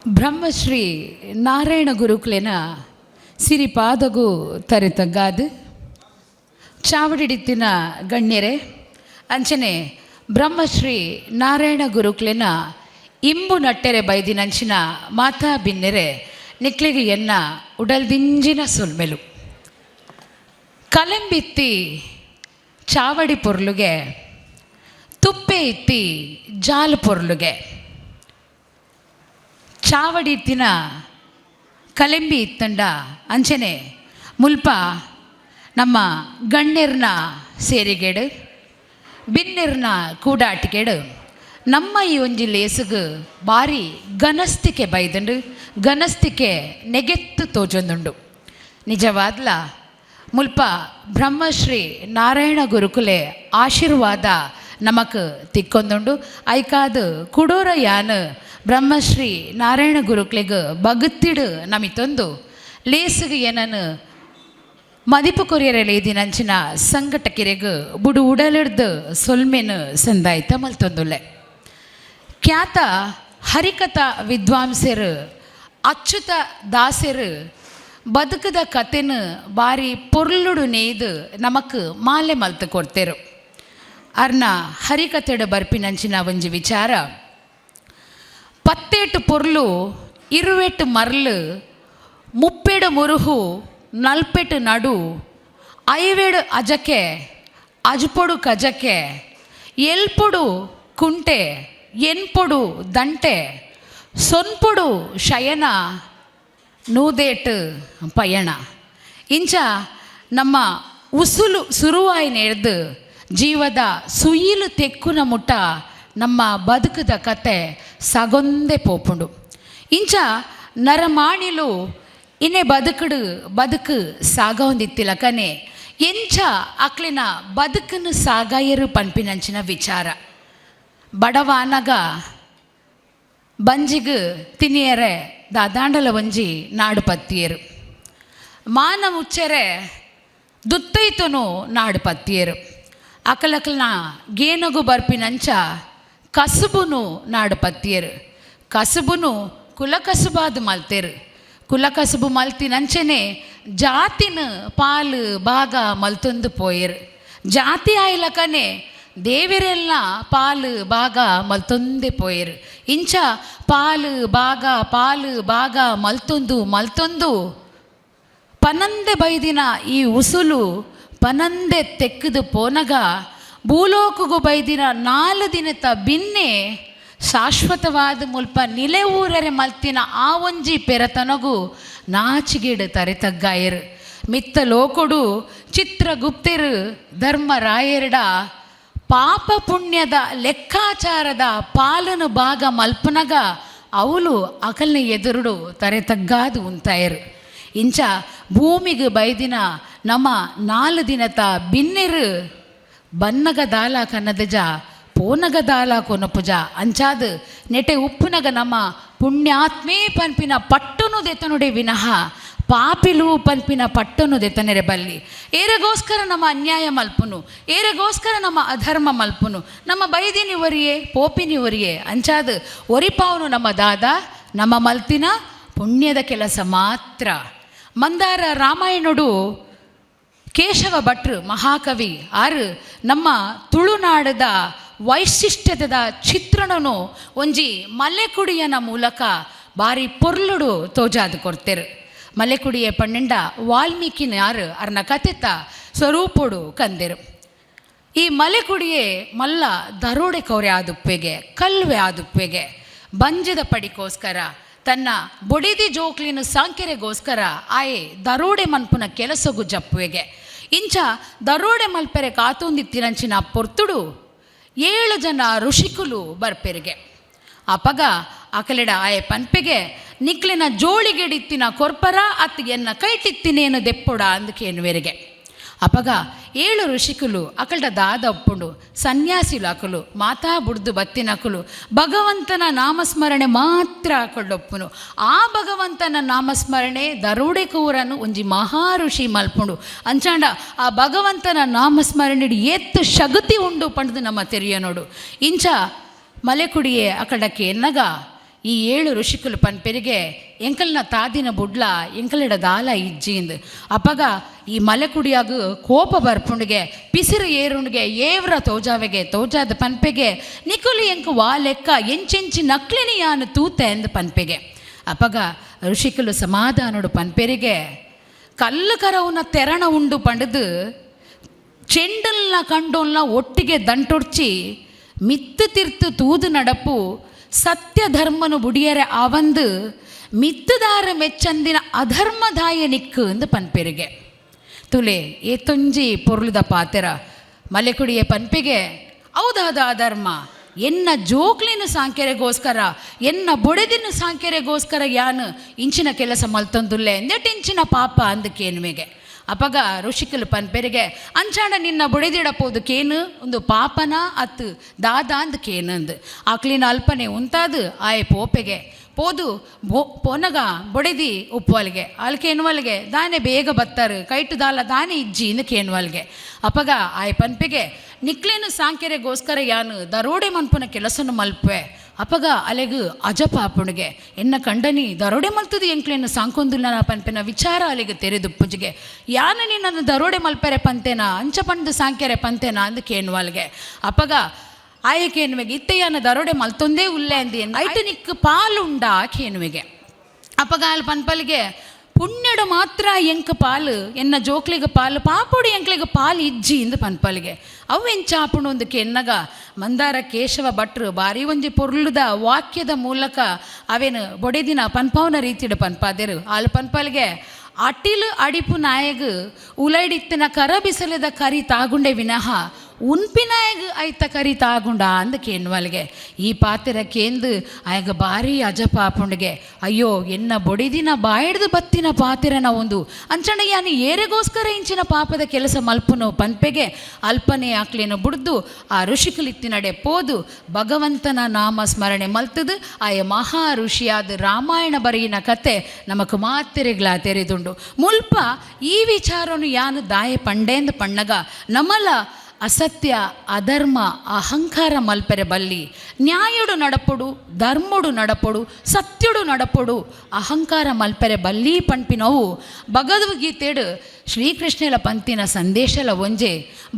ಬ್ರಹ್ಮಶ್ರೀ ನಾರಾಯಣ ಗುರುಕ್ಲೆನ ಸಿರಿಪಾದಗು ತರೆತಗ್ಗಾದು ಚಾವಡಿಡಿತ್ತಿನ ಗಣ್ಯರೇ, ಅಂಚನೆ ಬ್ರಹ್ಮಶ್ರೀ ನಾರಾಯಣ ಗುರುಕ್ಲೆನ ಇಂಬು ನಟ್ಟೆರೆ ಬೈದಿನಂಚಿನ ಮಾತಾ ಬಿನ್ನೆರೆ, ನಿಕ್ಲೆಗೆ ಎನ್ನ ಉಡಲ್ದಿಂಜಿನ ಸೊಲ್ಮೆಲು. ಕಲೆಂಬಿತ್ತಿ ಚಾವಡಿ ಪೊರ್ಲುಗೆ, ತುಪ್ಪೆ ಇತ್ತಿ ಜಾಲು ಪೊರ್ಲುಗೆ. ಚಾವಡಿ ಇತ್ತಿನ ಕಲೆಂಬಿ ಇತ್ತಂಡ ಅಂಚನೆ ಮುಲ್ಪ ನಮ್ಮ ಗಣ್ಯರ್ನ ಸೇರಿಗೇಡು, ಬಿನ್ನೆರ್ನ ಕೂಡಾಟಿಕೆಡು ನಮ್ಮ ಈ ಒಂಜಿ ಲೇಸುಗು ಬಾರಿ ಗನಸ್ತಿಕೆ ಬೈದುಂಡು, ಗನಸ್ತಿಕೆ ನೆಗೆತ್ತು ತೋಜೊಂದುಂಡು. ನಿಜವಾದ್ಲ ಮುಲ್ಪ ಬ್ರಹ್ಮಶ್ರೀ ನಾರಾಯಣ ಗುರುಕುಲೆ ಆಶೀರ್ವಾದ ನಮಕ್ ತಿಕ್ಕೊಂದುಂಡು. ಐಕಾದು ಕುಡೋರ ಯಾನ್ ಬ್ರಹ್ಮಶ್ರೀ ನಾರಾಯಣ ಗುರುಕ್ಲೆಗ್ ಬಗುತ್ತಿಡು ನಮಿತೊಂದು ಲೇಸುಗು ಏನನು ಮದಿಪು ಕೊರಿಯರೆಲೆ ದಿನಂಚಿನ ಸಂಘಟಕಿರೆಗ್ ಬುಡು ಉಡಲಿಡ್ದು ಸೊಲ್ಮೆನು ಸಂದಾಯ್ತ ಮಲ್ತೊಂದುಲ್ಲೆ. ಖ್ಯಾತ ಹರಿಕಥಾ ವಿದ್ವಾಂಸರು ಅಚ್ಯುತ ದಾಸರು ಬದುಕದ ಕತೆನು ಬಾರಿ ಪೊರ್ಲುಡು ನೇಯ್ದು ನಮಕ್ ಮಾಲೆ ಮಲ್ತು ಕೊಡ್ತೇರು. ಅರ್ನ ಹರಿಕತೆಡು ಬರ್ಪಿನಂಚಿನ ಒಂಜಿ ವಿಚಾರ: ಪತ್ತೇಟು ಪೊರ್ಲು, ಇರುವೆಟ್ಟು ಮರ್ಲು, ಮುಪ್ಪೆಡು ಮುರುಹು, ನಲ್ಪೆಟ್ಟು ನಡು, ಐವೇಡು ಅಜಕೆ, ಅಜ್ಪೊಡು ಕಜಕೆ, ಎಲ್ಪೊಡು ಕುಂಟೆ, ಎನ್ಪೊಡು ದಂಟೆ, ಸೊನ್ಪೊಡು ಶಯನ, ನೂದೇಟು ಪಯಣ. ಇಂಚ ನಮ್ಮ ಉಸುಲು ಸುರುವಾಯಿನೇರ್ದು ಜೀವದ ಸುಯಿಲು ತೆಕ್ಕುನ ಮುಟ್ಟ ನಮ್ಮ ಬದುಕದ ಕತೆ ಸಗೊಂದೆ ಪೋಪುಂಡು. ಇಂಚ ನರಮಾಣಿಲು ಇನ್ನೆ ಬದುಕುಡು ಬದುಕು ಸಾಗೊಂದಿತ್ತಿಲಕನೆ ಎಂಚ ಅಕ್ಲಿನ ಬದುಕನ್ನು ಸಾಗಾಯರು ಪನ್ಪಿನಂಚಿನ ವಿಚಾರ. ಬಡವಾನಗ ಬಂಜಿಗ್ ತಿನಿಯರೆ ದಾದಾಂಡಲ ಒಂಜಿ ನಾಡು ಪತ್ತಿಯರು, ಮಾನ ಮುಚ್ಚರೆ ದುತ್ತೈತನು ನಾಡು ಪತ್ತಿಯರು, ಅಕಲಕಲ್ನ ಗೇನಗು ಬರ್ಪಿನಂಚ ಕಸುಬುನು ನಾಡು ಪತ್ತಿಯರು, ಕಸುಬುನು ಕುಲಕಸುಬಾದ ಮಲ್ತೇರು, ಕುಲಕಸುಬು ಮಲ್ತಿನಂಚನೆ ಜಾತಿನ ಪಾಲು ಭಾಗ ಮಲ್ತೊಂದು ಪೋಯರು. ಜಾತಿ ಆಯ್ಲಕನೆ ದೇವರೆಲ್ಲ ಪಾಲು ಭಾಗ ಮಲ್ತೊಂದೆ ಪೋಯರು. ಇಂಚ ಪಾಲು ಭಾಗ ಪಾಲು ಭಾಗ ಮಲ್ತೊಂದು ಮಲ್ತೊಂದು ಪನಂದೆ ಬೈದಿನ ಈ ಉಸುಲು ಪನಂದೆ ತೆಕ್ಕದು ಪೋನಗ ಭೂಲೋಕಗು ಬೈದಿನ 4 ದಿನದ ಬಿನ್ನೆ ಶಾಶ್ವತವಾದ ಮುಲ್ಪ ನಿಲೆ ಊರರೆ ಮಲ್ತಿನ ಆ ಒಂಜಿ ಪೆರತನಗು ನಾಚಿಗೇಡು ತರೆ ತಗ್ಗಾಯರು. ಮಿತ್ತ ಲೋಕೊಡು ಚಿತ್ರಗುಪ್ತೆರು ಧರ್ಮರಾಯರ್ಡ ಪಾಪ ಪುಣ್ಯದ ಲೆಕ್ಕಾಚಾರದ ಪಾಲನು ಭಾಗ ಮಲ್ಪನಗ ಅವಲು ಅಕಲ್ನ ಎದುರುಡು ತರೆ ತಗ್ಗಾದು ಉಂತಾಯರು. ಇಂಚ ಭೂಮಿಗೆ ಬೈದಿನ ನಮ್ಮ 4 ದಿನತ ಬಿನ್ನೆರು ಬನ್ನಗ ದಾಲ ಕನ್ನದಜ, ಪೋನಗ ದಾಲ ಕೊನಪುಜ. ಅಂಚಾದ ನೆಟೆ ಉಪ್ಪುನಗ ನಮ್ಮ ಪುಣ್ಯಾತ್ಮೇ ಪನ್ಪಿನ ಪಟ್ಟುನು ದೆತನುಡೆ ವಿನಃ ಪಾಪಿಲು ಪನ್ಪಿನ ಪಟ್ಟನು ದೆತನೆರೆ ಬಲ್ಲಿ. ಏರೆಗೋಸ್ಕರ ನಮ್ಮ ಅನ್ಯಾಯ ಮಲ್ಪುನು? ಏರೆಗೋಸ್ಕರ ನಮ್ಮ ಅಧರ್ಮ ಮಲ್ಪುನು? ನಮ್ಮ ಬೈದಿನಿ ಒರಿಯೇ, ಪೋಪಿನಿ ಒರಿಯೇ. ಅಂಚಾದ ಒರಿಪಾವನು ನಮ್ಮ ದಾದ ನಮ್ಮ ಮಲ್ತಿನ ಪುಣ್ಯದ ಕೆಲಸ ಮಾತ್ರ. ಮಂದಾರ ರಾಮಾಯಣುಡು ಕೇಶವ ಭಟ್ರು ಮಹಾಕವಿ ಆರು ನಮ್ಮ ತುಳುನಾಡದ ವೈಶಿಷ್ಟ್ಯದ ಚಿತ್ರಣನು ಒಂಜಿ ಮಲೆಕುಡಿಯನ ಮೂಲಕ ಬಾರಿ ಪೊರ್ಲುಡು ತೋಜಾದು ಕೊಡ್ತೇರು. ಮಲೆಕುಡಿಯ ಪನ್ನೆಂಡ ವಾಲ್ಮೀಕಿನ ಯಾರು ಅರ್ನ ಕತೆತ ಸ್ವರೂಪುಡು ಕಂದೆರು. ಈ ಮಲೆಕುಡಿಯೇ ಮಲ್ಲ ದರೋಡೆ ಕೌರೆ ಆದುಪ್ಪೆಗೆ, ಕಲ್ವೆ ಆದುಪ್ಪೆಗೆ. ಬಂಜದ ಪಡಿಕೋಸ್ಕರ, ತನ್ನ ಬೊಡಿದಿ ಜೋಕ್ಲಿನ ಸಾಂಕೆರೆಗೋಸ್ಕರ ಆಯೆ ದರೋಡೆ ಮನ್ಪುನ ಕೆಲಸಗು ಜಪ್ಪುವೆಗೆ. ಇಂಚ ದರೋಡೆ ಮಲ್ಪೆರೆ ಕಾತೊಂದಿತ್ತಿನಂಚಿನ ಪೊರ್ತುಡು ಏಳು ಜನ ಋಷಿಕುಲು ಬರ್ಪೆರಿಗೆ. ಅಪಗ ಅಕಲೆಡ ಆಯೆ ಪನ್ಪೆಗೆ, ನಿಕ್ಲಿನ ಜೋಳಿಗೆಡಿತ್ತಿನ ಕೊರ್ಪರ ಅತ್ ಎನ್ನ ಕೈಟಿತ್ತಿನೇನು ದೆಪ್ಪೊಡ ಅಂದಕೇನುವೆರಿಗೆ. ಅಪಗ ಏಳು ಋಷಿಕುಲು ಅಕಲ್ಡ ದಾದ ಒಪ್ಪುಂಡು? ಸನ್ಯಾಸಿಲು ಅಕಲು, ಮಾತಾ ಬುಡ್ದು ಬತ್ತಿನಕುಲು, ಭಗವಂತನ ನಾಮಸ್ಮರಣೆ ಮಾತ್ರ ಅಕಲ್ಡೊಪ್ಪುನು. ಆ ಭಗವಂತನ ನಾಮಸ್ಮರಣೆ ದರೋಡೆ ಕೂರನು ಒಂಜಿ ಮಹಾ ಋಷಿ ಮಲ್ಪುಂಡು. ಅಂಚಾಂಡ ಆ ಭಗವಂತನ ನಾಮಸ್ಮರಣೆ ಏತ್ತು ಶಗತಿ ಉಂಡು ಪಂಡ್ದು ನಮ್ಮ ತೆರಿಯ ನೋಡು. ಇಂಚ ಮಲೆಕುಡಿಯೇ ಅಕಡಕ್ಕೆ ಎನ್ನಗ ಈ ಏಳು ಋಷಿಕುಲು ಪನ್ಪೆರಿಗೆ ಎಂಕಲ್ನ ತಾದಿನ ಬುಡ್ಲ ಎಂಕಲಿಡ ದಾಲ ಇಜ್ಜಿಂದ್. ಅಪಗ ಈ ಮಲೆಕುಡಿಯಾಗ ಕೋಪ ಬರ್ಪುಂಡಿಗೆ, ಪಿಸಿರು ಏರುಂಡಿಗೆ, ಏವ್ರ ತೋಜಾವೆಗೆ ತೋಜಾದ ಪನ್ಪೆಗೆ, ನಿಕುಲು ಎಂಕು ವಾ ಲೆಕ್ಕ ಎಂಚೆಂಚಿ ನಕ್ಲಿನಿ ಯಾನು ತೂತೆ ಅಂದ್ ಪನ್ಪೆಗೆ. ಅಪಗ ಋಷಿಕುಲು ಸಮಾಧಾನೋಡು ಪನ್ಪೆರಿಗೆ, ಕಲ್ಲು ಕರವುನ ತೆರಣ ಉಂಡು ಪಂಡದು ಚೆಂಡಲ್ನ ಕಂಡೋಲ್ನ ಒಟ್ಟಿಗೆ ದಂಟೊಡ್ಚಿ ಮಿತ್ತು ತಿರ್ತು ತೂದು ನಡಪು ಸತ್ಯ ಧರ್ಮನು ಬುಡಿಯರೆ ಆವಂದು ಮಿತ್ತುದಾರ ಮೆಚ್ಚಂದಿನ ಅಧರ್ಮದಾಯ ನಿಕ್ಕು ಅಂದು ಪನ್ಪೆರಿಗೆ. ತುಲೆ ಏತೊಂಜಿ ಪೊರ್ಲುದ ಪಾತೆರ. ಮಲೆಕುಡಿಯ ಪನ್ಪೆಗೆ, ಹೌದಾದ ಅಧರ್ಮ, ಎನ್ನ ಜೋಕ್ಲಿನ ಸಾಂಕೆರೆಗೋಸ್ಕರ, ಎನ್ನ ಬೊಡೆದಿನ ಸಾಂಕೆರೆಗೋಸ್ಕರ ಯಾನು ಇಂಚಿನ ಕೆಲಸ ಮಲ್ತೊಂದುಲ್ಲೆ, ಎಂದೆಟ್ ಇಂಚಿನ ಪಾಪ ಅಂದಕ್ಕೇನುವೆಗೆ. ಅಪಗ ಋಷಿಕಲು ಪನ್ಪೆರಿಗೆ, ಅಂಚಾಂಡ ನಿನ್ನ ಬುಡೆದಿಡಪೋದು ಕೇನು ಒಂದು ಪಾಪನ ಅತ್ತು ದಾದ ಅಂದ್ ಕೇನಂದು. ಆಕ್ಲಿನ ಅಲ್ಪನೆ ಉಂತಾದು ಆಯೆ ಪೋಪೆಗೆ. ಪೋದು ಬೋ ಪೋನಗ ಬೊಡೆದಿ ಉಪ್ಪುವಲ್ಗೆ ಅಲ್ ಕೇನುವಲ್ಗೆ, ದಾನೆ ಬೇಗ ಬತ್ತಾರು, ಕೈಟು ದಾಲ ದಾನೆ ಇಜ್ಜಿ ಇಂದು ಕೇನುವಲ್ಗೆ. ಅಪಗ ಆಯ್ ಪನ್ಪೆಗೆ, ನಿಕ್ಲೇನು ಸಾಂಕೆರೆಗೋಸ್ಕರ ಯಾನು ದರೋಡೆ ಮನ್ಪುನ ಕೆಲಸನು ಮಲ್ಪೆ. ಅಪಗ ಅಲೆಗು ಅಜಪಾಪುಣಿಗೆ, ಎನ್ನ ಕಂಡನಿ ದರೋಡೆ ಮಲ್ತದು ಎಂಕ್ಲೇನು ಸಾಂಕೊಂದುಲ್ಲ ಪನ್ಪೆನ ವಿಚಾರ ಅಲೆಗೆ ತೆರೆದು ಪೂಜೆಗೆ. ಯಾನ ನಿನ್ನನ್ನು ದರೋಡೆ ಮಲ್ಪೆರೆ ಪಂತೇನ, ಅಂಚ ಪಂದು ಸಾಂಕೆರೆ ಪಂತೇನ ಅಂದ್ ಕೇನುವಲ್ಗೆ. ಅಪಗ ಆಯಕೇನುವೆಗೆ, ಇತ್ತೆಯಾನ ದರೋಡೆ ಮಲ್ತೊಂದೇ ಉಲ್ಲೆ ಅಂದಿ, ಐಟು ನಿಕ್ಕು ಪಾಲುಂಡಾ ಕೇನುವೆಗೆ. ಅಪಗ ಅಲ್ ಪನ್ಪಲ್ಗೆ, ಪುಣ್ಯಡು ಮಾತ್ರ ಎಂಕ್ ಪಾಲು, ಎನ್ನ ಜೋಕ್ಲಿಗೆ ಪಾಲು, ಪಾಪೊಡು ಎಂಕ್ಲಿಗೆ ಪಾಲು ಇಜ್ಜಿ ಇಂದು ಪನ್ಪಲ್ಗೆ. ಅವು ಎಂಚಾಪುಣು ಒಂದು ಕೆನ್ನಗ ಮಂದಾರ ಕೇಶವ ಭಟ್ರು ಬಾರಿ ಒಂಜಿ ಪೊರ್ಲುದ ವಾಕ್ಯದ ಮೂಲಕ ಅವೇನು ಬೊಡೆದಿನ ಪನ್ಪಾವನ ರೀತಿಡು ಪನ್ಪಾದೆರು. ಆಲ್ ಪನ್ಪಲ್ಗೆ, ಅಟಿಲು ಅಡಿಪು ನಾಯಗ್ ಉಲೈಡಿತ್ತಿನ ಕರ ಬಿಸಲದ ಕರಿ ತಾಗುಂಡೆ ವಿನಃ ಉನ್ಪಿನಾಯಗ್ ಐತ ಕರಿ ತಾಗುಂಡ ಅಂದ ಕೇನ್ವಲ್ಗೆ. ಈ ಪಾತೆರ ಕೇಂದು ಆಯಗ ಭಾರಿ ಅಜಪಾಪುಂಡಿಗೆ, ಅಯ್ಯೋ ಎನ್ನ ಬೊಡಿದಿನ ಬಾಯಿಡ್ದು ಬತ್ತಿನ ಪಾತೆರನ ಒಂದು ಅಂಚಣ ಯಾನು ಏರೆಗೋಸ್ಕರ ಇಂಚಿನ ಪಾಪದ ಕೆಲಸ ಮಲ್ಪುನು ಪನ್ಪೆಗೆ. ಅಲ್ಪನೆ ಆಕ್ಲೇನು ಬುಡ್ದು ಆ ಋಷಿಕಲಿತ್ತಿನಡೆ ಪೋದು ಭಗವಂತನ ನಾಮ ಸ್ಮರಣೆ ಮಲ್ತದು ಆಯ ಮಹಾ ಋಷಿಯಾದ ರಾಮಾಯಣ ಬರೆಯಿನ ಕತೆ ನಮಕ್ ಮಾತೆರೆಗ್ಲಾ ತೆರೆದುಂಡು. ಮುಲ್ಪ ಈ ವಿಚಾರನು ಯಾನು ದಾಯ ಪಂಡೇಂದು ಪಣ್ಣಗ, ನಮಲ ಅಸತ್ಯ, ಅಧರ್ಮ, ಅಹಂಕಾರ ಮಲ್ಪೆರೆ ಬಲ್ಲಿ. ನ್ಯಾಯುಡು ನಡಪೊಡು, ಧರ್ಮುಡು ನಡಪೊಡು, ಸತ್ಯುಡು ನಡಪೊಡು, ಅಹಂಕಾರ ಮಲ್ಪೆರೆ ಬಲ್ಲಿ ಪಣ್ಪಿನವು ಭಗವದ್ಗೀತೆಡು ಶ್ರೀಕೃಷ್ಣಲ ಪಂತಿನ ಸಂದೇಶಲ ಒಂಜೆ,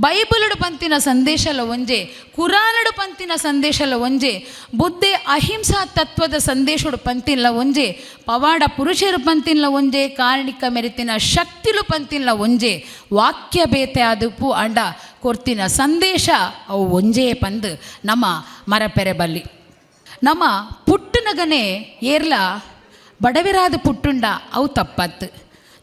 ಬೈಬಲುಡು ಪಂತಿನ ಸಂದೇಶಲ ಒಂಜೆ, ಕುರಾನಡು ಪಂತಿನ ಸಂದೇಶಲ ಒಂಜೆ, ಬುದ್ಧೆ ಅಹಿಂಸಾ ತತ್ವದ ಸಂದೇಶಡು ಪಂತಿನ್ಲ ಒಂಜೆ, ಪವಾಡ ಪುರುಷರು ಪಂತಿನ್ಲ ಒಂಜೆ, ಕಾರಣಿಕ ಮೆರೆತಿನ ಶಕ್ತಿಲು ಪಂತಿನ್ಲ ಒಂಜೆ. ವಾಕ್ಯ ಬೇತೆ ಆದುಪ್ಪು, ಅಂಡ ಕೊರ್ತಿನ ಸಂದೇಶ ಅವು ಒಂಜೇ ಪಂದು ನಮ್ಮ ಮರಪೆರೆ ಬಲ್ಲಿ. ನಮ್ಮ ಪುಟ್ಟನಗನೆ ಏರ್ಲ ಬಡವಿರಾದ ಪುಟ್ಟುಂಡ ಅವು ತಪ್ಪತ್ತು.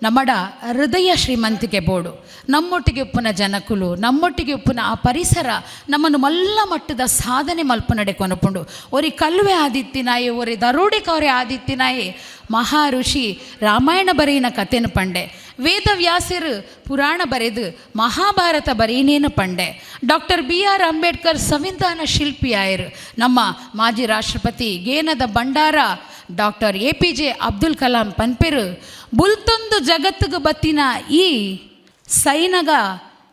ನಮ್ಮಡ ಹೃದಯ ಶ್ರೀಮಂತಿಕೆ ಬೋಡು. ನಮ್ಮೊಟ್ಟಿಗೆ ಉಪ್ಪುನ ಜನಕುಲು, ನಮ್ಮೊಟ್ಟಿಗೆ ಉಪ್ಪುನ ಆ ಪರಿಸರ ನಮ್ಮನ್ನು ಮಲ್ಲ ಮಟ್ಟದ ಸಾಧನೆ ಮಲ್ಪನಡೆ ಕೊನಪುಂಡು. ಒರಿ ಕಲ್ವೆ ಆದಿತ್ತಿನಾಯಿ, ಒರಿ ದರೋಡೆಕವರೆ ಆದಿತ್ತಿನಾಯಿ ಮಹಾ ಋಷಿ ರಾಮಾಯಣ ಬರೆಯಿನ ಕಥೆನು ಪಂಡೆ. ವೇದವ್ಯಾಸರು ಪುರಾಣ ಬರೆದು ಮಹಾಭಾರತ ಬರೀನೇನು ಪಂಡೆ. Doctor B R Ambedkar ಸಂವಿಧಾನ ಶಿಲ್ಪಿ ಆಯರು. ನಮ್ಮ ಮಾಜಿ ರಾಷ್ಟ್ರಪತಿ ಗೇನದ ಭಂಡಾರ ಡಾಕ್ಟರ್ ಎಪಿಜೆ ಅಬ್ದುಲ್ ಕಲಾಂ ಪನ್ಪೆರು, ಬುಲ್ತೊಂದು ಜಗತ್ತಿಗೆ ಬತ್ತಿನ ಈ ಸೈನಗ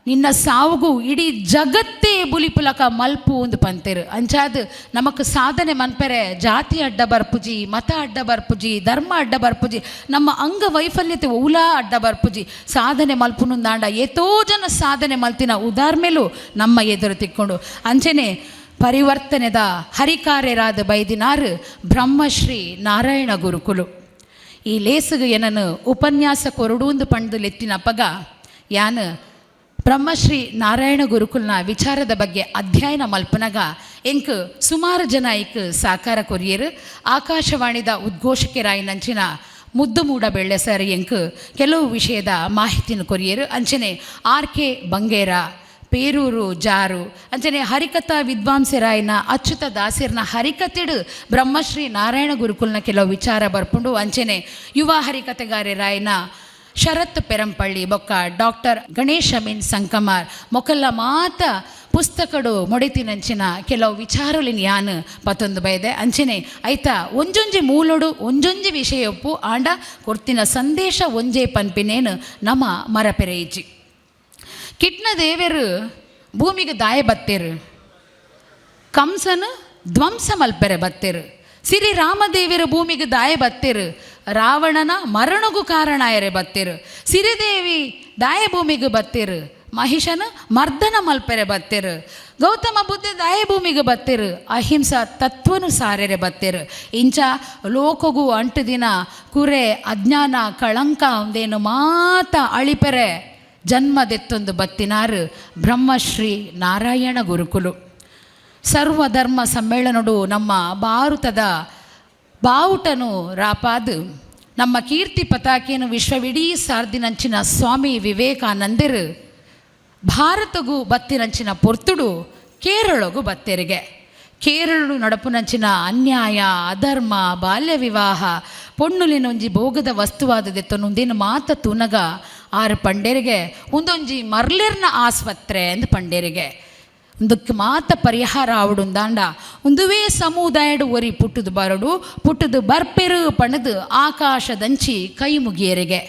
ನಿನ್ನ ಸಾವುಗು ಇಡೀ ಜಗತ್ತೇ ಬುಲಿಪುಲಕ ಮಲ್ಪು ಒಂದು ಪಂತೆರು. ಅಂಚಾದ್ ನಮಕ್ ಸಾಧನೆ ಮನ್ಪೆರೆ ಜಾತಿ ಅಡ್ಡ ಬರ್ಪುಜಿ, ಮತ ಅಡ್ಡ ಬರ್ಪುಜಿ, ಧರ್ಮ ಅಡ್ಡ ಬರ್ಪುಜಿ, ನಮ್ಮ ಅಂಗ ವೈಫಲ್ಯತೆ ಉಲಾ ಅಡ್ಡ ಬರ್ಪುಜಿ. ಸಾಧನೆ ಮಲ್ಪುನುಂದಾಂಡ ಏತೋ ಜನ ಸಾಧನೆ ಮಲ್ತಿನ ಉದಾರ್ಮೇಲೂ ನಮ್ಮ ಎದುರು ತಿಕ್ಕೊಂಡು. ಅಂಚೆನೆ ಪರಿವರ್ತನೆದ ಹರಿಕಾರ್ಯರಾದ ಬೈದಿನಾರು ಬ್ರಹ್ಮಶ್ರೀ ನಾರಾಯಣ ಗುರುಕುಲು. ಈ ಲೇಸುಗು ಏನನು ಉಪನ್ಯಾಸ ಕೊರಡೂಂದು ಪಂಡು ಲೆತ್ತಿನ ಪಗ ಯಾನ್ ಬ್ರಹ್ಮಶ್ರೀ ನಾರಾಯಣ ಗುರುಕುಲ್ನ ವಿಚಾರದ ಬಗ್ಗೆ ಅಧ್ಯಯನ ಮಲ್ಪನಗ ಎಂಕ್ ಸುಮಾರು ಜನ ಇಕ್ ಸಾಕಾರ ಕೊರಿಯರು. ಆಕಾಶವಾಣಿದ ಉದ್ಘೋಷಕರಾಯಿನಂಚಿನ ಮುದ್ದು ಮೂಡ ಬೆಳ್ಳೆ ಸರ್ ಎಂಕ್ ಕೆಲವು ವಿಷಯದ ಮಾಹಿತಿನ ಕೊರಿಯರು. ಅಂಚನೆ ಆರ್ ಕೆ ಬಂಗೇರ, ಪೇರೂರು ಜಾರು, ಅಂಚನೆ ಹರಿಕಥಾ ವಿದ್ವಾಂಸರಾಯನ ಅಚ್ಯುತ ದಾಸರ್ನ ಹರಿಕತೆಡು ಬ್ರಹ್ಮಶ್ರೀ ನಾರಾಯಣ ಗುರುಕುಲ್ನ ಕೆಲವು ವಿಚಾರ ಬರ್ಪುಂಡು. ಅಂಚನೆ ಯುವ ಹರಿಕತೆಗಾರರಾಯನ ಶರತ್ ಪೆರಂಪಳ್ಳಿ ಬೊಕ್ಕ ಡಾಕ್ಟರ್ ಗಣೇಶ್ ಅಮೀನ್ ಸಂಕಮಾರ್ ಮೊಕಲ್ಲ ಮಾತ ಪುಸ್ತಕಡು ಮೊಡೆತಿನಂಚಿನ ಕೆಲವು ವಿಚಾರಲಿನ ಯಾನ್ ಪತ್ತೊಂದು ಬಯದೆ. ಅಂಚನೆ ಐತ ಒಂಜೊಂಜಿ ಮೂಲೊಡು ಒಂಜೊಂಜಿ ವಿಷಯ ಒಪ್ಪು, ಆಂಡ ಕೊರ್ತಿನ ಸಂದೇಶ ಒಂಜೇ ಪನ್ಪಿನೇನು ನಮ ಮರಪೆರೆಯಿಜಿ. ಕಿಟ್ನ ದೇವೆರು ಭೂಮಿಗೆ ದಾಯ ಬತ್ತೇರು, ಕಂಸನು ಧ್ವಂಸ ಮಲ್ಪೆರೆ ಬತ್ತೇರು. ಸಿರಿ ರಾಮದೇವಿರ ಭೂಮಿಗೆ ದಾಯ ಬತ್ತೆರು, ರಾವಣನ ಮರಣಗೂ ಕಾರಣ ಆಯರೆ ಬತ್ತೆರು. ಸಿರಿದೇವಿ ದಾಯ ಭೂಮಿಗೆ ಬತ್ತೆರು, ಮಹಿಷನ ಮರ್ದನ ಮಲ್ಪೆರೆ ಬತ್ತೆರು. ಗೌತಮ ಬುದ್ಧ ದಾಯ ಭೂಮಿಗೆ ಬತ್ತೆರು, ಅಹಿಂಸಾ ತತ್ವನು ಸಾರೆರೆ ಬತ್ತೆರು. ಇಂಚ ಲೋಕಗೂ ಅಂಟು ದಿನ ಕುರೆ ಅಜ್ಞಾನ ಕಳಂಕ ಒಂದೇನು ಮಾತ ಅಳಿಪೆರೆ ಜನ್ಮದೆತ್ತೊಂದು ಬತ್ತಿನಾರು ಬ್ರಹ್ಮಶ್ರೀ ನಾರಾಯಣ ಗುರುಕುಲು. ಸರ್ವಧರ್ಮ ಸಮ್ಮೇಳನಡು ನಮ್ಮ ಭಾರತದ ಬಾವುಟನು ರಾಪಾದು ನಮ್ಮ ಕೀರ್ತಿ ಪತಾಕೆಯನ್ನು ವಿಶ್ವವಿಡೀ ಸಾರ್ದಿನಂಚಿನ ಸ್ವಾಮಿ ವಿವೇಕಾನಂದರು ಭಾರತಗೂ ಬತ್ತಿನಂಚಿನ ಪೊರ್ತುಡು ಕೇರಳಗೂ ಬತ್ತೆರಿಗೆ. ಕೇರಳು ನಡಪುನಂಚಿನ ಅನ್ಯಾಯ, ಅಧರ್ಮ, ಬಾಲ್ಯ ವಿವಾಹ, ಪೊಣ್ಣುಲಿನೊಂಜಿ ಭೋಗದ ವಸ್ತುವಾದದೆತ್ತೊಂದೇನು ಮಾತ ತುನಗ ಆರು ಪಂಡೇರಿಗೆ ಒಂದೊಂಜಿ ಮರ್ಲಿರ್ನ ಆಸ್ಪತ್ರೆ ಅಂದ್ ಪಂಡೇರಿಗೆ. ಒಂದಕ್ಕೆ ಮಾತ ಪರಿಹಾರ ಆವಡುಂದಾಂಡ ಒಂದುವೇ ಸಮುದಾಯಡು ಒರಿ ಪುಟ್ಟುದು ಬರಡು, ಪುಟ್ಟುದು ಬರ್ಪೆರು ಪಣದು ಆಕಾಶದಂಚಿ ಕೈ ಮುಗಿಯರಿಗೆ.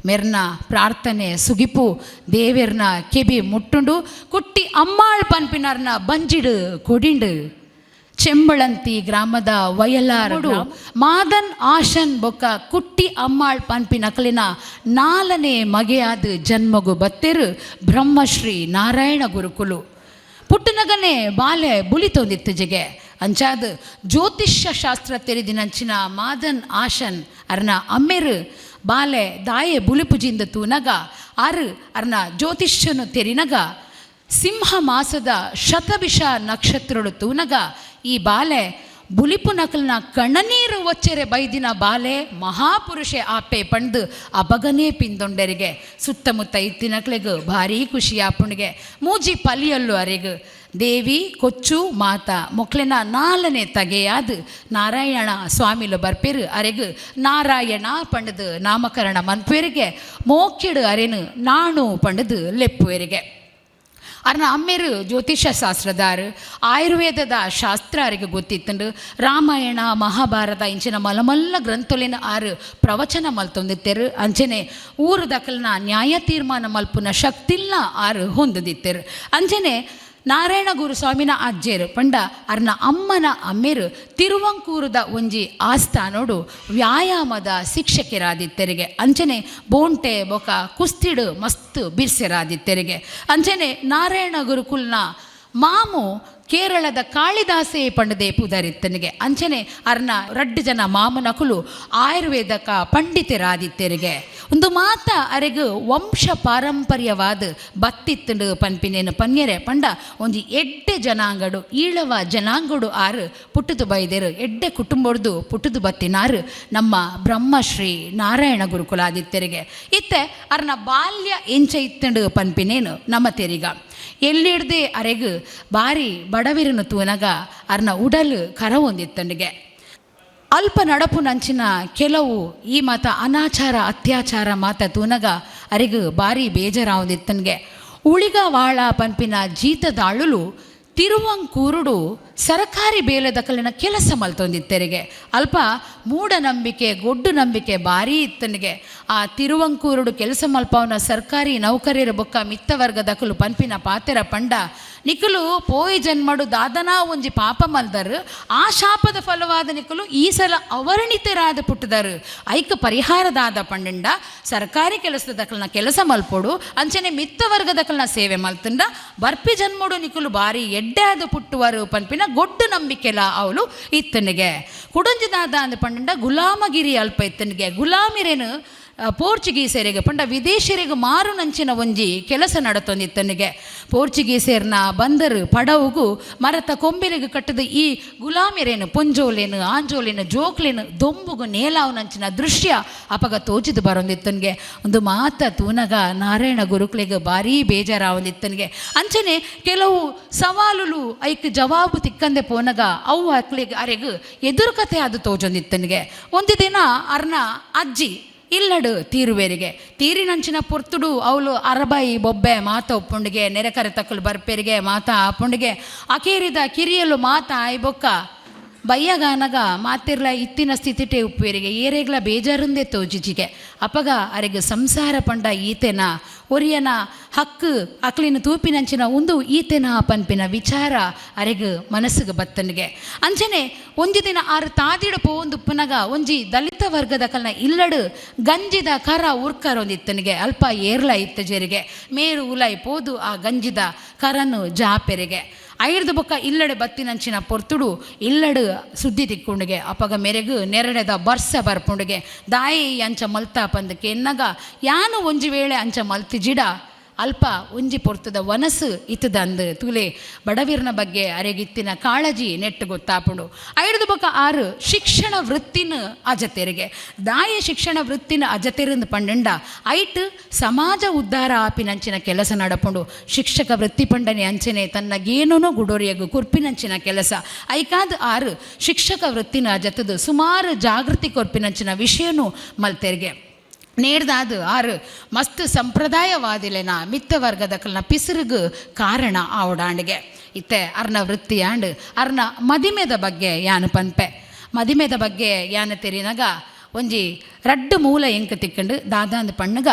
ಮೆರ್ನ ಪ್ರಾರ್ಥನೆ ಸುಗಿಪು ದೇವೆರ್ನ ಕೆಬಿ ಮುಟ್ಟುಂಡು. ಕುಟ್ಟಿ ಅಮ್ಮಾಳ್ ಪನ್ಪಿನರ್ನ ಬಂಜಿಡು ಕೊಡಿಂಡು. ಚೆಂಬಳಂತಿ ಗ್ರಾಮದ ವಯಲಾರು ಮಾದನ್ ಆಶನ್ ಬೊಕ್ಕ ಕುಟ್ಟಿ ಅಮ್ಮಾಳ್ ಪನ್ಪಿನಕಲಿನ ನಾಲನೇ ಮಗೆಯಾದ ಜನ್ಮಗು ಬತ್ತೆರು ಬ್ರಹ್ಮಶ್ರೀ ನಾರಾಯಣ ಗುರುಕುಲು. ಪುಟ್ಟನಗನೆ ಬಾಲೆ ಬುಲಿತೊಂದಿತ್ತು ಜಿಗೆ. ಅಂಚಾದ್ ಜ್ಯೋತಿಷ್ಯ ಶಾಸ್ತ್ರ ತೆರಿದಿನಂಚಿನ ಮಾದನ್ ಆಶನ್ ಅರ್ನ ಅಮ್ಮೆರು ಬಾಲೆ ದಾಯೆ ಬುಲಿಪುಜಿಂದ ತೂನಗ ಆರು ಅರ್ನ ಜ್ಯೋತಿಷ್ಯನು ತೆರಿನಗ ಸಿಂಹ ಮಾಸದ ಶತಭಿಷ ನಕ್ಷತ್ರಳು ತೂನಗ ಈ ಬಾಲೆ ಬುಲಿಪು ನಕಲ್ನ ಕಣ್ಣನೀರು ಒಚ್ಚೆರೆ ಬೈದಿನ ಬಾಲೆ ಮಹಾಪುರುಷೆ ಆಪೆ ಪಂಡು ಅಬಗನೇ ಪಿಂದೊಂಡರಿಗೆ. ಸುತ್ತಮುತ್ತ ಇತ್ತಿನಕ್ಲೆಗ್ ಭಾರೀ ಖುಷಿ ಆಪುಣಿಗೆ. ಮೂಜಿ ಪಲಿಯಲ್ಲು ಅರೆಗ್. ದೇವಿ, ಕೊಚ್ಚು, ಮಾತಾ ಮೊಕ್ಲೆನ ನಾಲನೆ ತಗೆಯಾದ ನಾರಾಯಣ ಸ್ವಾಮಿಲು ಬರ್ಪೇರು. ಅರೆಗ್ ನಾರಾಯಣ ಪಂಡದು ನಾಮಕರಣ ಮನ್ಪೇರಿಗೆ. ಮೋಕ್ಯಡು ಅರೆನು ನಾಣು ಪಂಡದು ಲೆಪ್ಪುವೆರಿಗೆ. ಅರ್ನ ಅಮ್ಮೆರು ಜ್ಯೋತಿಷ ಶಾಸ್ತ್ರದಾರು, ಆಯುರ್ವೇದದ ಶಾಸ್ತ್ರ ಅರಿಗೆ ಗೊತ್ತಿತ್ತಂಡು. ರಾಮಾಯಣ, ಮಹಾಭಾರತ ಇಂಚಿನ ಮಲಮಲ್ಲ ಗ್ರಂಥೊಲಿನ ಆರು ಪ್ರವಚನ ಮಲ್ತೊಂದಿತ್ತೆರು. ಅಂಚನೆ ಊರು ದಖಲ್ನ ನ್ಯಾಯ ತೀರ್ಮಾನ ಮಲ್ಪುನ ಶಕ್ತಿಲ್ಲ ಆರು ಹೊಂದದಿತ್ತೆರು. ಅಂಚನೆ ನಾರಾಯಣ ಗುರು ಸ್ವಾಮಿನ ಅಜ್ಜೇರು ಪಂಡ ಅರ್ನ ಅಮ್ಮನ ಅಮ್ಮೇರು ತಿರುವಂಕೂರದ ಒಂಜಿ ಆಸ್ಥಾನೋಡು ವ್ಯಾಯಾಮದ ಶಿಕ್ಷಕರಾದಿತ್ತೆರಿಗೆ. ಅಂಚನೆ ಬೋಂಟೆ ಬೊಕ ಕುಸ್ತಿಡು ಮಸ್ತ್ ಬಿರ್ಸೆರಾದಿತ್ತೆರಿಗೆ. ಅಂಚನೆ ನಾರಾಯಣ ಗುರುಕುಲ್ನ ಮಾಮು ಕೇರಳದ ಕಾಳಿದಾಸೆ ಪಂಡದೆ ಪುದರಿತ್ತನಿಗೆ. ಅಂಚನೆ ಅರ್ನ ರಡ್ಡು ಜನ ಮಾಮನಕುಲು ಆಯುರ್ವೇದಕ ಪಂಡಿತರಾದಿತ್ತೆರಿಗೆ. ಒಂದು ಮಾತ ಅರೆಗ್ ವಂಶ ಪಾರಂಪರ್ಯವಾದ ಬತ್ತಿತ್ತಂಡು ಪನ್ಪಿನೇನು ಪನ್ಯರೆ ಪಂಡ ಒಂಜಿ ಎಡ್ಡೆ ಜನಾಂಗಡು, ಈಳವ ಜನಾಂಗಡು ಆರು ಪುಟ್ಟುದು ಬೈದೆರು. ಎಡ್ಡೆ ಕುಟುಂಬಡ್ದು ಪುಟ್ಟುದು ಬತ್ತಿನಾರು ನಮ್ಮ ಬ್ರಹ್ಮಶ್ರೀ ನಾರಾಯಣ ಗುರುಕುಲಾದಿತ್ಯರಿಗೆ. ಇತ್ತೆ ಅರ್ನ ಬಾಲ್ಯ ಎಂಚ ಇತ್ತಂಡು ಪನ್ಪಿನೇನು ನಮ್ಮ ತೆರಿಗ. ಎಲ್ಲಿಡ್ದೆ ಅರೆಗ್ ಬಾರಿ ಬಡವಿರನು ತೂನಗ ಅರ್ನ ಉಡಲು ಕರ ಹೊಂದಿತ್ತಂಡಿಗೆ. ಅಲ್ಪ ನಡಪು ನಂಚಿನ ಕೆಲವು ಈ ಮಾತ ಅನಾಚಾರ ಅತ್ಯಾಚಾರ ಮಾತ ತೂನಗ ಅರೆಗ್ ಬಾರಿ ಬೇಜಾರಾವದಿತ್ತನ್ಗೆ. ಉಳಿಗ ವಾಳ ಪನ್ಪಿನ ಜೀತದಾಳುಲು ತಿರುವಂಕೂರುಡು ಸರಕಾರಿ ಬೇಲೆದಕಲಿನ ಕೆಲಸ ಮಲ್ತೊಂದಿತ್ತೆರಿಗೆ. ಅಲ್ಪ ಮೂಢನಂಬಿಕೆ, ಗೊಡ್ಡು ನಂಬಿಕೆ ಭಾರೀ ಇತ್ತನಿಗೆ. ಆ ತಿರುವಂಕೂರುಡು ಕೆಲಸ ಮಲ್ಪವನ ಸರ್ಕಾರಿ ನೌಕರಿಯರ ಬೊಕ್ಕ ಮಿತ್ತ ವರ್ಗದಕಲು ಪನ್ಪಿನ ಪಾತೆರ ಪಂಡ, ನಿಕುಲು ಪೋಯಿ ಜನ್ಮಡು ದಾದನಾ ಒಂಜಿ ಪಾಪ ಮಲ್ದರು, ಆ ಶಾಪದ ಫಲವಾದ ನಿಕುಲು ಈ ಸಲ ಅವರ್ಣಿತರಾದ ಪುಟ್ಟದರು. ಐಕ ಪರಿಹಾರದಾದ ಪಂಡಂಡ ಸರ್ಕಾರಿ ಕೆಲಸದಕಲ್ನ ಕೆಲಸ ಮಲ್ಪೊಡು, ಅಂಚನೆ ಮಿತ್ತ ವರ್ಗದಕಲ್ನ ಸೇವೆ ಮಲ್ತಂಡ ಬರ್ಪಿ ಜನ್ಮಡು ನಿಕುಲು ಬಾರಿ ಎಡ್ಡೆ ಆದ ಪುಟ್ಟುವರು ಪನ್ಪಿನ ಗೊಡ್ಡು ನಂಬಿಕೆಲ ಅವಳು ಇತ್ತನಿಗೆ. ಕುಡಂಜದಾದ ಅಂದ ಪಂಡಂಡ ಗುಲಾಮಗಿರಿ ಅಲ್ಪ ಇತ್ತನಿಗೆ. ಗುಲಾಮಿರೇನು ಪೋರ್ಚುಗೀಸರಿಗೆ ಪಂಡ ವಿದೇಶಿಯರಿಗೆ ಮಾರು ನಂಚಿನ ಒಂಜಿ ಕೆಲಸ ನಡತೊಂದಿತ್ತನಿಗೆ. ಪೋರ್ಚುಗೀಸೇರ್ನ ಬಂದರು ಪಡವುಗು ಮರತ ಕೊಂಬಿಲಿಗೆ ಕಟ್ಟದ ಈ ಗುಲಾಮಿರೇನು ಪೊಂಜೋಲೇನು ಆಂಜೋಲೇನು ಜೋಕ್ಲೇನು ದೊಂಬುಗು ನೇಲಾವು ನಂಚಿನ ದೃಶ್ಯ ಅಪಗ ತೋಚಿದು ಬರೊಂದಿತ್ತನಿಗೆ. ಒಂದು ಮಾತ ತೂನಗ ನಾರಾಯಣ ಗುರುಕುಲಿಗೆ ಭಾರೀ ಬೇಜಾರಾವೊಂದಿತ್ತನಿಗೆ. ಅಂಚನೆ ಕೆಲವು ಸವಾಲುಲು ಐಕ್ ಜವಾಬು ತಿಕ್ಕಂದೆ ಪೋನಗ ಅವು ಅಕ್ಲಿಗೆ ಅರೆಗು ಎದುರು ಕಥೆ ಅದು ತೋಜೊಂದಿತ್ತನಿಗೆ. ಒಂದು ದಿನ ಅರ್ನ ಅಜ್ಜಿ ಇಲ್ಲಡು ತೀರುವೇರಿಗೆ. ತೀರಿನಂಚಿನ ಪೊರ್ತುಡು ಅವಳು ಅರಬಾಯಿ ಬೊಬ್ಬೆ ಮಾತ ಒಪ್ಪುಂಡಿಗೆ. ನೆರೆಕರೆ ತಕ್ಕಲು ಬರ್ಪೇರಿಗೆ ಮಾತ ಆಪುಂಡಿಗೆ. ಅಕೇರಿದ ಕಿರಿಯಲು ಮಾತ ಆಯ್ಬೊಕ್ಕ ಬಯ್ಯಗಾನಗ ಮಾತಿರ್ಲ ಇತ್ತಿನ ಸ್ಥಿತಿಟೆ ಉಪ್ಪೇರಿಗೆ. ಏರೇಗ್ಲ ಬೇಜಾರುಂದೆ ತೋಜಿಜಿಗೆ. ಅಪಗ ಅರೆಗ್ ಸಂಸಾರ ಪಂಡ ಈತೆನ, ಒರಿಯನ ಹಕ್ಕು ಅಕ್ಲಿನ ತೂಪಿನಂಚಿನ ಒಂದು ಈತೆನ ಪನ್ಪಿನ ವಿಚಾರ ಅರೆಗ್ ಮನಸ್ಸಿಗೆ ಬತ್ತನಿಗೆ. ಅಂಚನೆ ಒಂಜಿ ದಿನ ಆರು ತಾದಿಡು ಪೋವೊಂದುಪ್ಪುನಗ ಒಂಜಿ ದಲಿತ ವರ್ಗದ ಕಲ್ನ ಇಲ್ಲಡು ಗಂಜಿದ ಕರ ಉರ್ಕರೊಂದಿತ್ತನಿಗೆ ಅಲ್ಪ ಏರ್ಲ ಇತ್ತ ಜರಿಗೆ ಮೇರು ಉಲಾಯಿ ಪೋದು ಆ ಗಂಜಿದ ಕರನು ಜಾಪೆರಿಗೆ ಐರ್ದು ಬೊಕ್ಕ ಇಲ್ಲಡೆ ಬತ್ತಿನಂಚಿನ ಪೊರ್ತುಡು ಇಲ್ಲಡು ಸುದ್ದಿ ತಿಕ್ಕೊಂಡುಗೆ. ಅಪಗ ಮೆರೆಗು ನೆರಡೆದ ಬರ್ಸ ಬರ್ಪುಂಡುಗೆ. ದಾಯಿ ಅಂಚ ಮಲ್ತ ಪಂದಕ್ಕೆ ಎನ್ನಗ ಯಾನು ಒಂಜಿ ವೇಳೆ ಅಂಚ ಮಲ್ತಿಜಿಡ ಅಲ್ಪ ಒಂಜಿ ಪೊರ್ತುದ ವನಸು ಇತ್ತದಂದು ತೂಲೆ ಬಡವೀರ್ನ ಬಗ್ಗೆ ಅರೆಗಿತ್ತಿನ ಕಾಳಜಿ ನೆಟ್ಟು ಗೊತ್ತಾಪುಂಡು. ಐರ್ದು ಬೊಕ್ಕ ಆರು ಶಿಕ್ಷಣ ವೃತ್ತಿನ ಅಜತೆರಿಗೆ. ದಾಯ ಶಿಕ್ಷಣ ವೃತ್ತಿನ ಅಜತೆರಂದು ಪಂಡಂಡ ಐಟ್ ಸಮಾಜ ಉದ್ಧಾರ ಆಪಿನಂಚಿನ ಕೆಲಸ ನಡಪುಂಡು. ಶಿಕ್ಷಕ ವೃತ್ತಿ ಪಂಡನೆ ಅಂಚನೆ ತನ್ನ ಗೇನೂ ಗುಡೋರಿಯಗು ಕುರ್ಪಿನಂಚಿನ ಕೆಲಸ. ಐಕಾದ್ ಆರು ಶಿಕ್ಷಕ ವೃತ್ತಿನ ಅಜತದು ಸುಮಾರು ಜಾಗೃತಿ ಕೊರ್ಪಿನಂಚಿನ ವಿಷಯನೂ ಮಲ್ತೆರಿಗೆ. ನೇರ್ದಾದು ಆರು ಮಸ್ತ್ ಸಂಪ್ರದಾಯವಾದಿಲೆನ ಮಿತ್ತ ವರ್ಗದ ಕಲ್ನ ಪಿಸುರುಗು ಕಾರಣ ಆವಡಾಂಡಿಗೆ. ಇತ್ತೆ ಅರ್ನ ವೃತ್ತಿ ಆಂಡ್ ಅರ್ನ ಮದಿಮೆದ ಬಗ್ಗೆ ಯಾನು ಪನ್ಪೆ. ಮದಿಮೆದ ಬಗ್ಗೆ ಯಾನ ತೆರಿನಗ ಒಂಜಿ ರಡ್ಡು ಮೂಲ ಎಂಕ್ ತಿಕ್ಕಂಡು. ದಾದಾಂದ್ ಪಣ್ಣಗ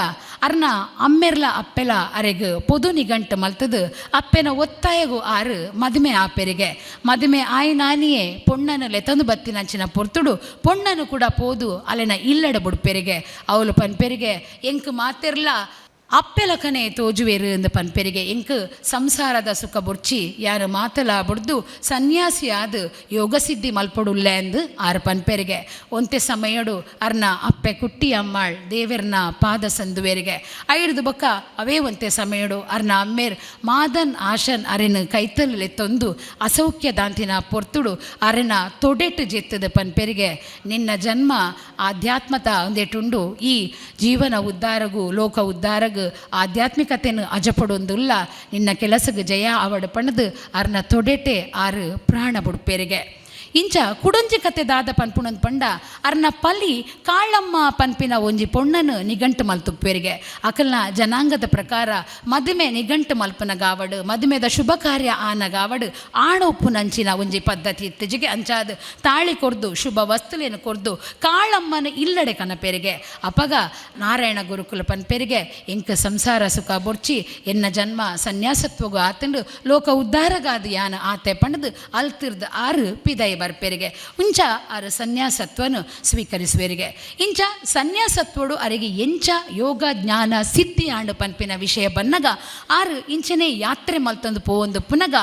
ಅರ್ನ ಅಮ್ಮೆರ್ಲ ಅಪ್ಪೆಲ ಅರೆಗ್ ಪೊದು ನಿಗಂಟು ಮಲ್ತದು ಅಪ್ಪೆನ ಒತ್ತಾಯಗು ಆರು ಮದಿಮೆ ಆಪೆರಿಗೆ. ಮದಿಮೆ ಆಯ್ನಾನಿಯೇ ಪೊಣ್ಣನು ಲೆತಂದು ಬತ್ತಿನಂಚಿನ ಪೊರ್ತುಡು ಪೊಣ್ಣನು ಕೂಡ ಪೋದು ಅಲೆನ ಇಲ್ಲಡ ಬುಡ್ಪೆರಿಗೆ. ಅವಳು ಪನ್ಪೆರಿಗೆ, ಎಂಕ್ ಮಾತೆರ್ಲ ಅಪ್ಪೆಲಕನೆ ತೋಜುವೆರು ಅಂದ್ ಪನ್ಪೆರಿಗೆ. ಎಂಕ್ ಸಂಸಾರದ ಸುಖ ಬುರ್ಚಿ, ಯಾರು ಮಾತಲ ಬುಡ್ದು ಸನ್ಯಾಸಿ ಆದ್ ಯೋಗಸಿದ್ಧಿ ಮಲ್ಪೊಡುಲ್ಲೆ ಅಂದ್ ಆರು ಪನ್ಪೆರಿಗೆ. ಒಂತೆ ಸಮಯಡು ಅರ್ನ ಅಪ್ಪೆ ಕುಟ್ಟಿ ಅಮ್ಮಾಳ್ ದೇವೆರ್ನ ಪಾದ ಸಂದುವೆರಿಗೆ. ಐಡ್ದು ಬೊಕ್ಕ ಅವೇ ಒಂತೆ ಸಮಯಡು ಅರ್ನ ಅಮ್ಮೇರ್ ಮಾದನ್ ಆಶನ್ ಅರೆನ ಕೈತಲ್ ಲೆತ್ತೊಂದು ಅಸೌಖ್ಯ ದಾಂತಿನ ಪೊರ್ತುಡು ಅರೆನ ತೊಡೆಟ್ ಜೆತ್ತದ ಪನ್ಪೆರಿಗೆ, ನಿನ್ನ ಜನ್ಮ ಆಧ್ಯಾತ್ಮತ ಒಂದೆಟುಂಡು, ಈ ಜೀವನ ಉದ್ಧಾರಗು ಲೋಕ ಉದ್ಧಾರಗು ಆಧ್ಯಾತ್ಮಿಕತೆಯನ್ನು ಅಜಪಡೊಂದುಲ್ಲ, ನಿನ್ನ ಕೆಲಸಗ್ ಜಯ ಅವಡ ಪಣದು ಅರ್ನ ತೊಡೆಟೆ ಆರು ಪ್ರಾಣ ಬುಡ್ಪೆರಿಗೆ. ಇಂಚ ಕುಡೊಂಜಿ ಕತೆ ದಾದ ಪನ್ಪುಣಂದ್ ಪಂಡ ಅರ್ನ ಪಲಿ ಕಾಳಮ್ಮ ಪನ್ಪಿನ ಒಂಜಿ ಪೊಣ್ಣನು ನಿಗಂಟು ಮಲ್ತುಪ್ಪೆರಿಗೆ. ಅಕಲ್ನ ಜನಾಂಗದ ಪ್ರಕಾರ ಮದುಮೆ ನಿಗಂಟು ಮಲ್ಪನ ಗಾವಡು ಮದುಮೆದ ಶುಭ ಕಾರ್ಯ ಆನ ಗಾವಡು ಆಣೊಪ್ಪುನಂಚಿನ ಒಂಜಿ ಪದ್ಧತಿ ಇತ್ತೀಚೆಗೆ. ಅಂಚಾದ್ ತಾಳಿ ಕೊರ್ದು ಶುಭ ವಸ್ತುಲೇನು ಕೊರ್ದು ಕಾಳಮ್ಮನ ಇಲ್ಲಡೆ ಕನಪೆರಿಗೆ. ಅಪಗ ನಾರಾಯಣ ಗುರುಕುಲ ಪನ್ಪೆರಿಗೆ, ಎಂಕ ಸಂಸಾರ ಸುಖ ಬೊರ್ಚಿ, ಎನ್ನ ಜನ್ಮ ಸನ್ಯಾಸತ್ವಗು ಆತಂಡು ಲೋಕ ಉದ್ಧಾರಗಾದ ಯಾನ ಆತೆ ಪಣದು ಅಲ್ತಿರ್ದ ಆರು ಪಿದೈ ಬರ್ಪೆರಿಗೆ. ಉಂಚ ಆರು ಸನ್ಯಾಸತ್ವನು ಸ್ವೀಕರಿಸುವರಿಗೆ. ಇಂಚ ಸನ್ಯಾಸತ್ವಡು ಅರಿಗೆ ಎಂಚ ಯೋಗ ಜ್ಞಾನ ಸಿದ್ಧಿ ಆಂಡು ಪನ್ಪಿನ ವಿಷಯ ಬನ್ನಗ ಆರು ಇಂಚನೆ ಯಾತ್ರೆ ಮಲ್ತಂದು ಪೋವೊಂದು ಪುನಗ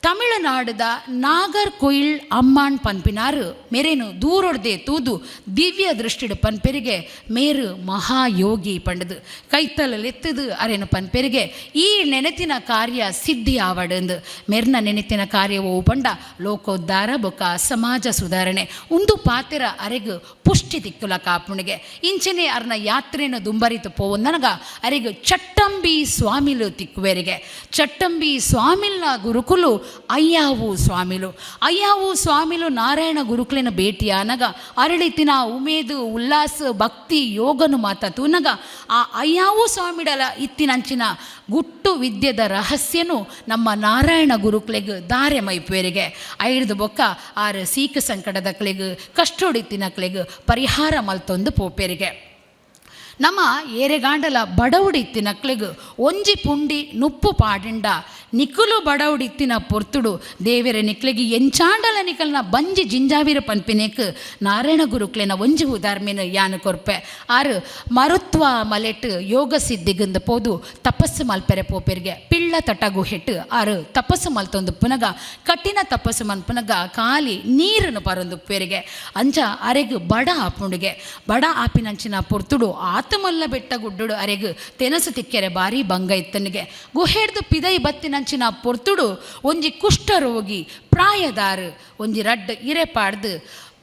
ತಮಿಳುನಾಡುದ ನಾಗರ್ ಕೊಯಿಲ್ ಅಮ್ಮಾನ್ ಪನ್ಪಿನಾರು ಮೇರೇನು ದೂರೊಡ್ದೆ ತೂದು ದಿವ್ಯ ದೃಷ್ಟಿಡು ಪನ್ಪೆರಿಗೆ, ಮೇರು ಮಹಾಯೋಗಿ ಪಂಡದು ಕೈತಲೆತ್ತದು ಅರೇನು ಪನ್ಪೆರಿಗೆ, ಈ ನೆನೆತಿನ ಕಾರ್ಯ ಸಿದ್ಧಿ ಆವಡಂದು. ಮೆರ್ನ ನೆನೆತಿನ ಕಾರ್ಯವು ಪಂಡ ಲೋಕೋದ್ಧಾರ ಬೊಕ ಸಮಾಜ ಸುಧಾರಣೆ. ಉಂದು ಪಾತೆರ ಅರೆಗು ಪುಷ್ಟಿ ತಿಕ್ಕುಲ ಕಾಪುಣಿಗೆ. ಇಂಚನೆ ಅರ್ನ ಯಾತ್ರೆನ ದುಂಬರಿತು ಪೋವೊಂದನಗ ಅರೆಗು ಚಟ್ಟಂಬಿ ಸ್ವಾಮಿಲು ತಿಕ್ಕುವೆರಿಗೆ. ಚಟ್ಟಂಬಿ ಸ್ವಾಮಿಲ್ನ ಗುರುಕುಲು ಅಯ್ಯಾವು ಸ್ವಾಮಿಲು. ಅಯ್ಯಾವು ಸ್ವಾಮಿಲು ನಾರಾಯಣ ಗುರುಕುಲಿನ ಭೇಟಿಯಾನಗ ಅರಳಿತಿನ ಉಮೇದು ಉಲ್ಲಾಸ ಭಕ್ತಿ ಯೋಗನು ಮಾತ ತೂನಗ ಆ ಅಯ್ಯಾವು ಸ್ವಾಮಿಡಲ ಇತ್ತಿನಂಚಿನ ಗುಟ್ಟು ವಿದ್ಯೆದ ರಹಸ್ಯನು ನಮ್ಮ ನಾರಾಯಣ ಗುರುಕುಲೆಗ್ ದಾರೆ ಮೈಪುವೆರಿಗೆ. ಐಡ್ದು ಬೊಕ್ಕ ಆರು ಸೀಕ ಸಂಕಟದಕ್ಲೆಗ್ ಕಷ್ಟೊಡಿತ್ತಿನಕ್ಲೆಗ್ ಪರಿಹಾರ ಮಲ್ತೊಂದು ಪೋಪೆರಿಗೆ. ನಮ್ಮ ಏರೆಗಾಂಡಲ ಬಡವುಡಿತ್ತಿನಕ್ಲೆಗ್ ಒಂಜಿ ಪುಂಡಿ ನುಪ್ಪು ಪಾಡಿಂಡ ನಿಕುಲು ಬಡವುಡಿತ್ತಿನ ಪೊರ್ತುಡು ದೇವೆರೆ ನಿಕ್ಲೆಗ್ ಎಂಚಾಂಡಲ ನಿಕಲ್ನ ಬಂಜಿ ಜಿಂಜಾವಿರ ಪನ್ಪಿನೇಕ್ ನಾರಾಯಣ ಗುರುಕ್ಲೆನ ಒಂಜಿ ಉದಾರ್ಮಿನ ಯಾನು ಕೊರ್ಪೆ. ಆರು ಮರುತ್ವ ಮಲೆಟ್ ಯೋಗ ಸಿದ್ಧಿಗಂದ ಪೋದು ತಪಸ್ಸು ಮಲ್ಪೆರೆ ಪೋಪೆರಿಗೆ. ಪಿಳ್ಳ ತಟ ಗುಹೆಟ್ ಆರು ತಪಸ್ಸು ಮಲ್ತೊಂದು ಪುನಗ ಕಠಿಣ ತಪಸ್ಸು ಮನ್ಪುನಗ ಕಾಲಿ ನೀರನ್ನು ಪರೊಂದು ಪೆರಿಗೆ. ಅಂಚ ಅರೆಗ್ ಬಡ ಆಪುಂಡಿಗೆ. ಬಡ ಆಪಿನಂಚಿನ ಪೊರ್ತುಡು ಆತಮಲ್ಲ ಬೆಟ್ಟ ಗುಡ್ಡುಡು ಅರೆಗ್ ತೆನಸು ತಿಕ್ಕೆರೆ ಬಾರಿ ಭಂಗ ಇತ್ತನಿಗೆ. ಗುಹೆಡ್ದು ಪಿದೈ ಬತ್ತಿನಂಚಿನ ಪೊರ್ತುಡು ಒಂಜಿ ಕುಷ್ಠರೋಗಿ ಪ್ರಾಯದಾರು ಒಂಜಿ ರಡ್ಡ್ ಇರೆ ಪಾಡ್ದು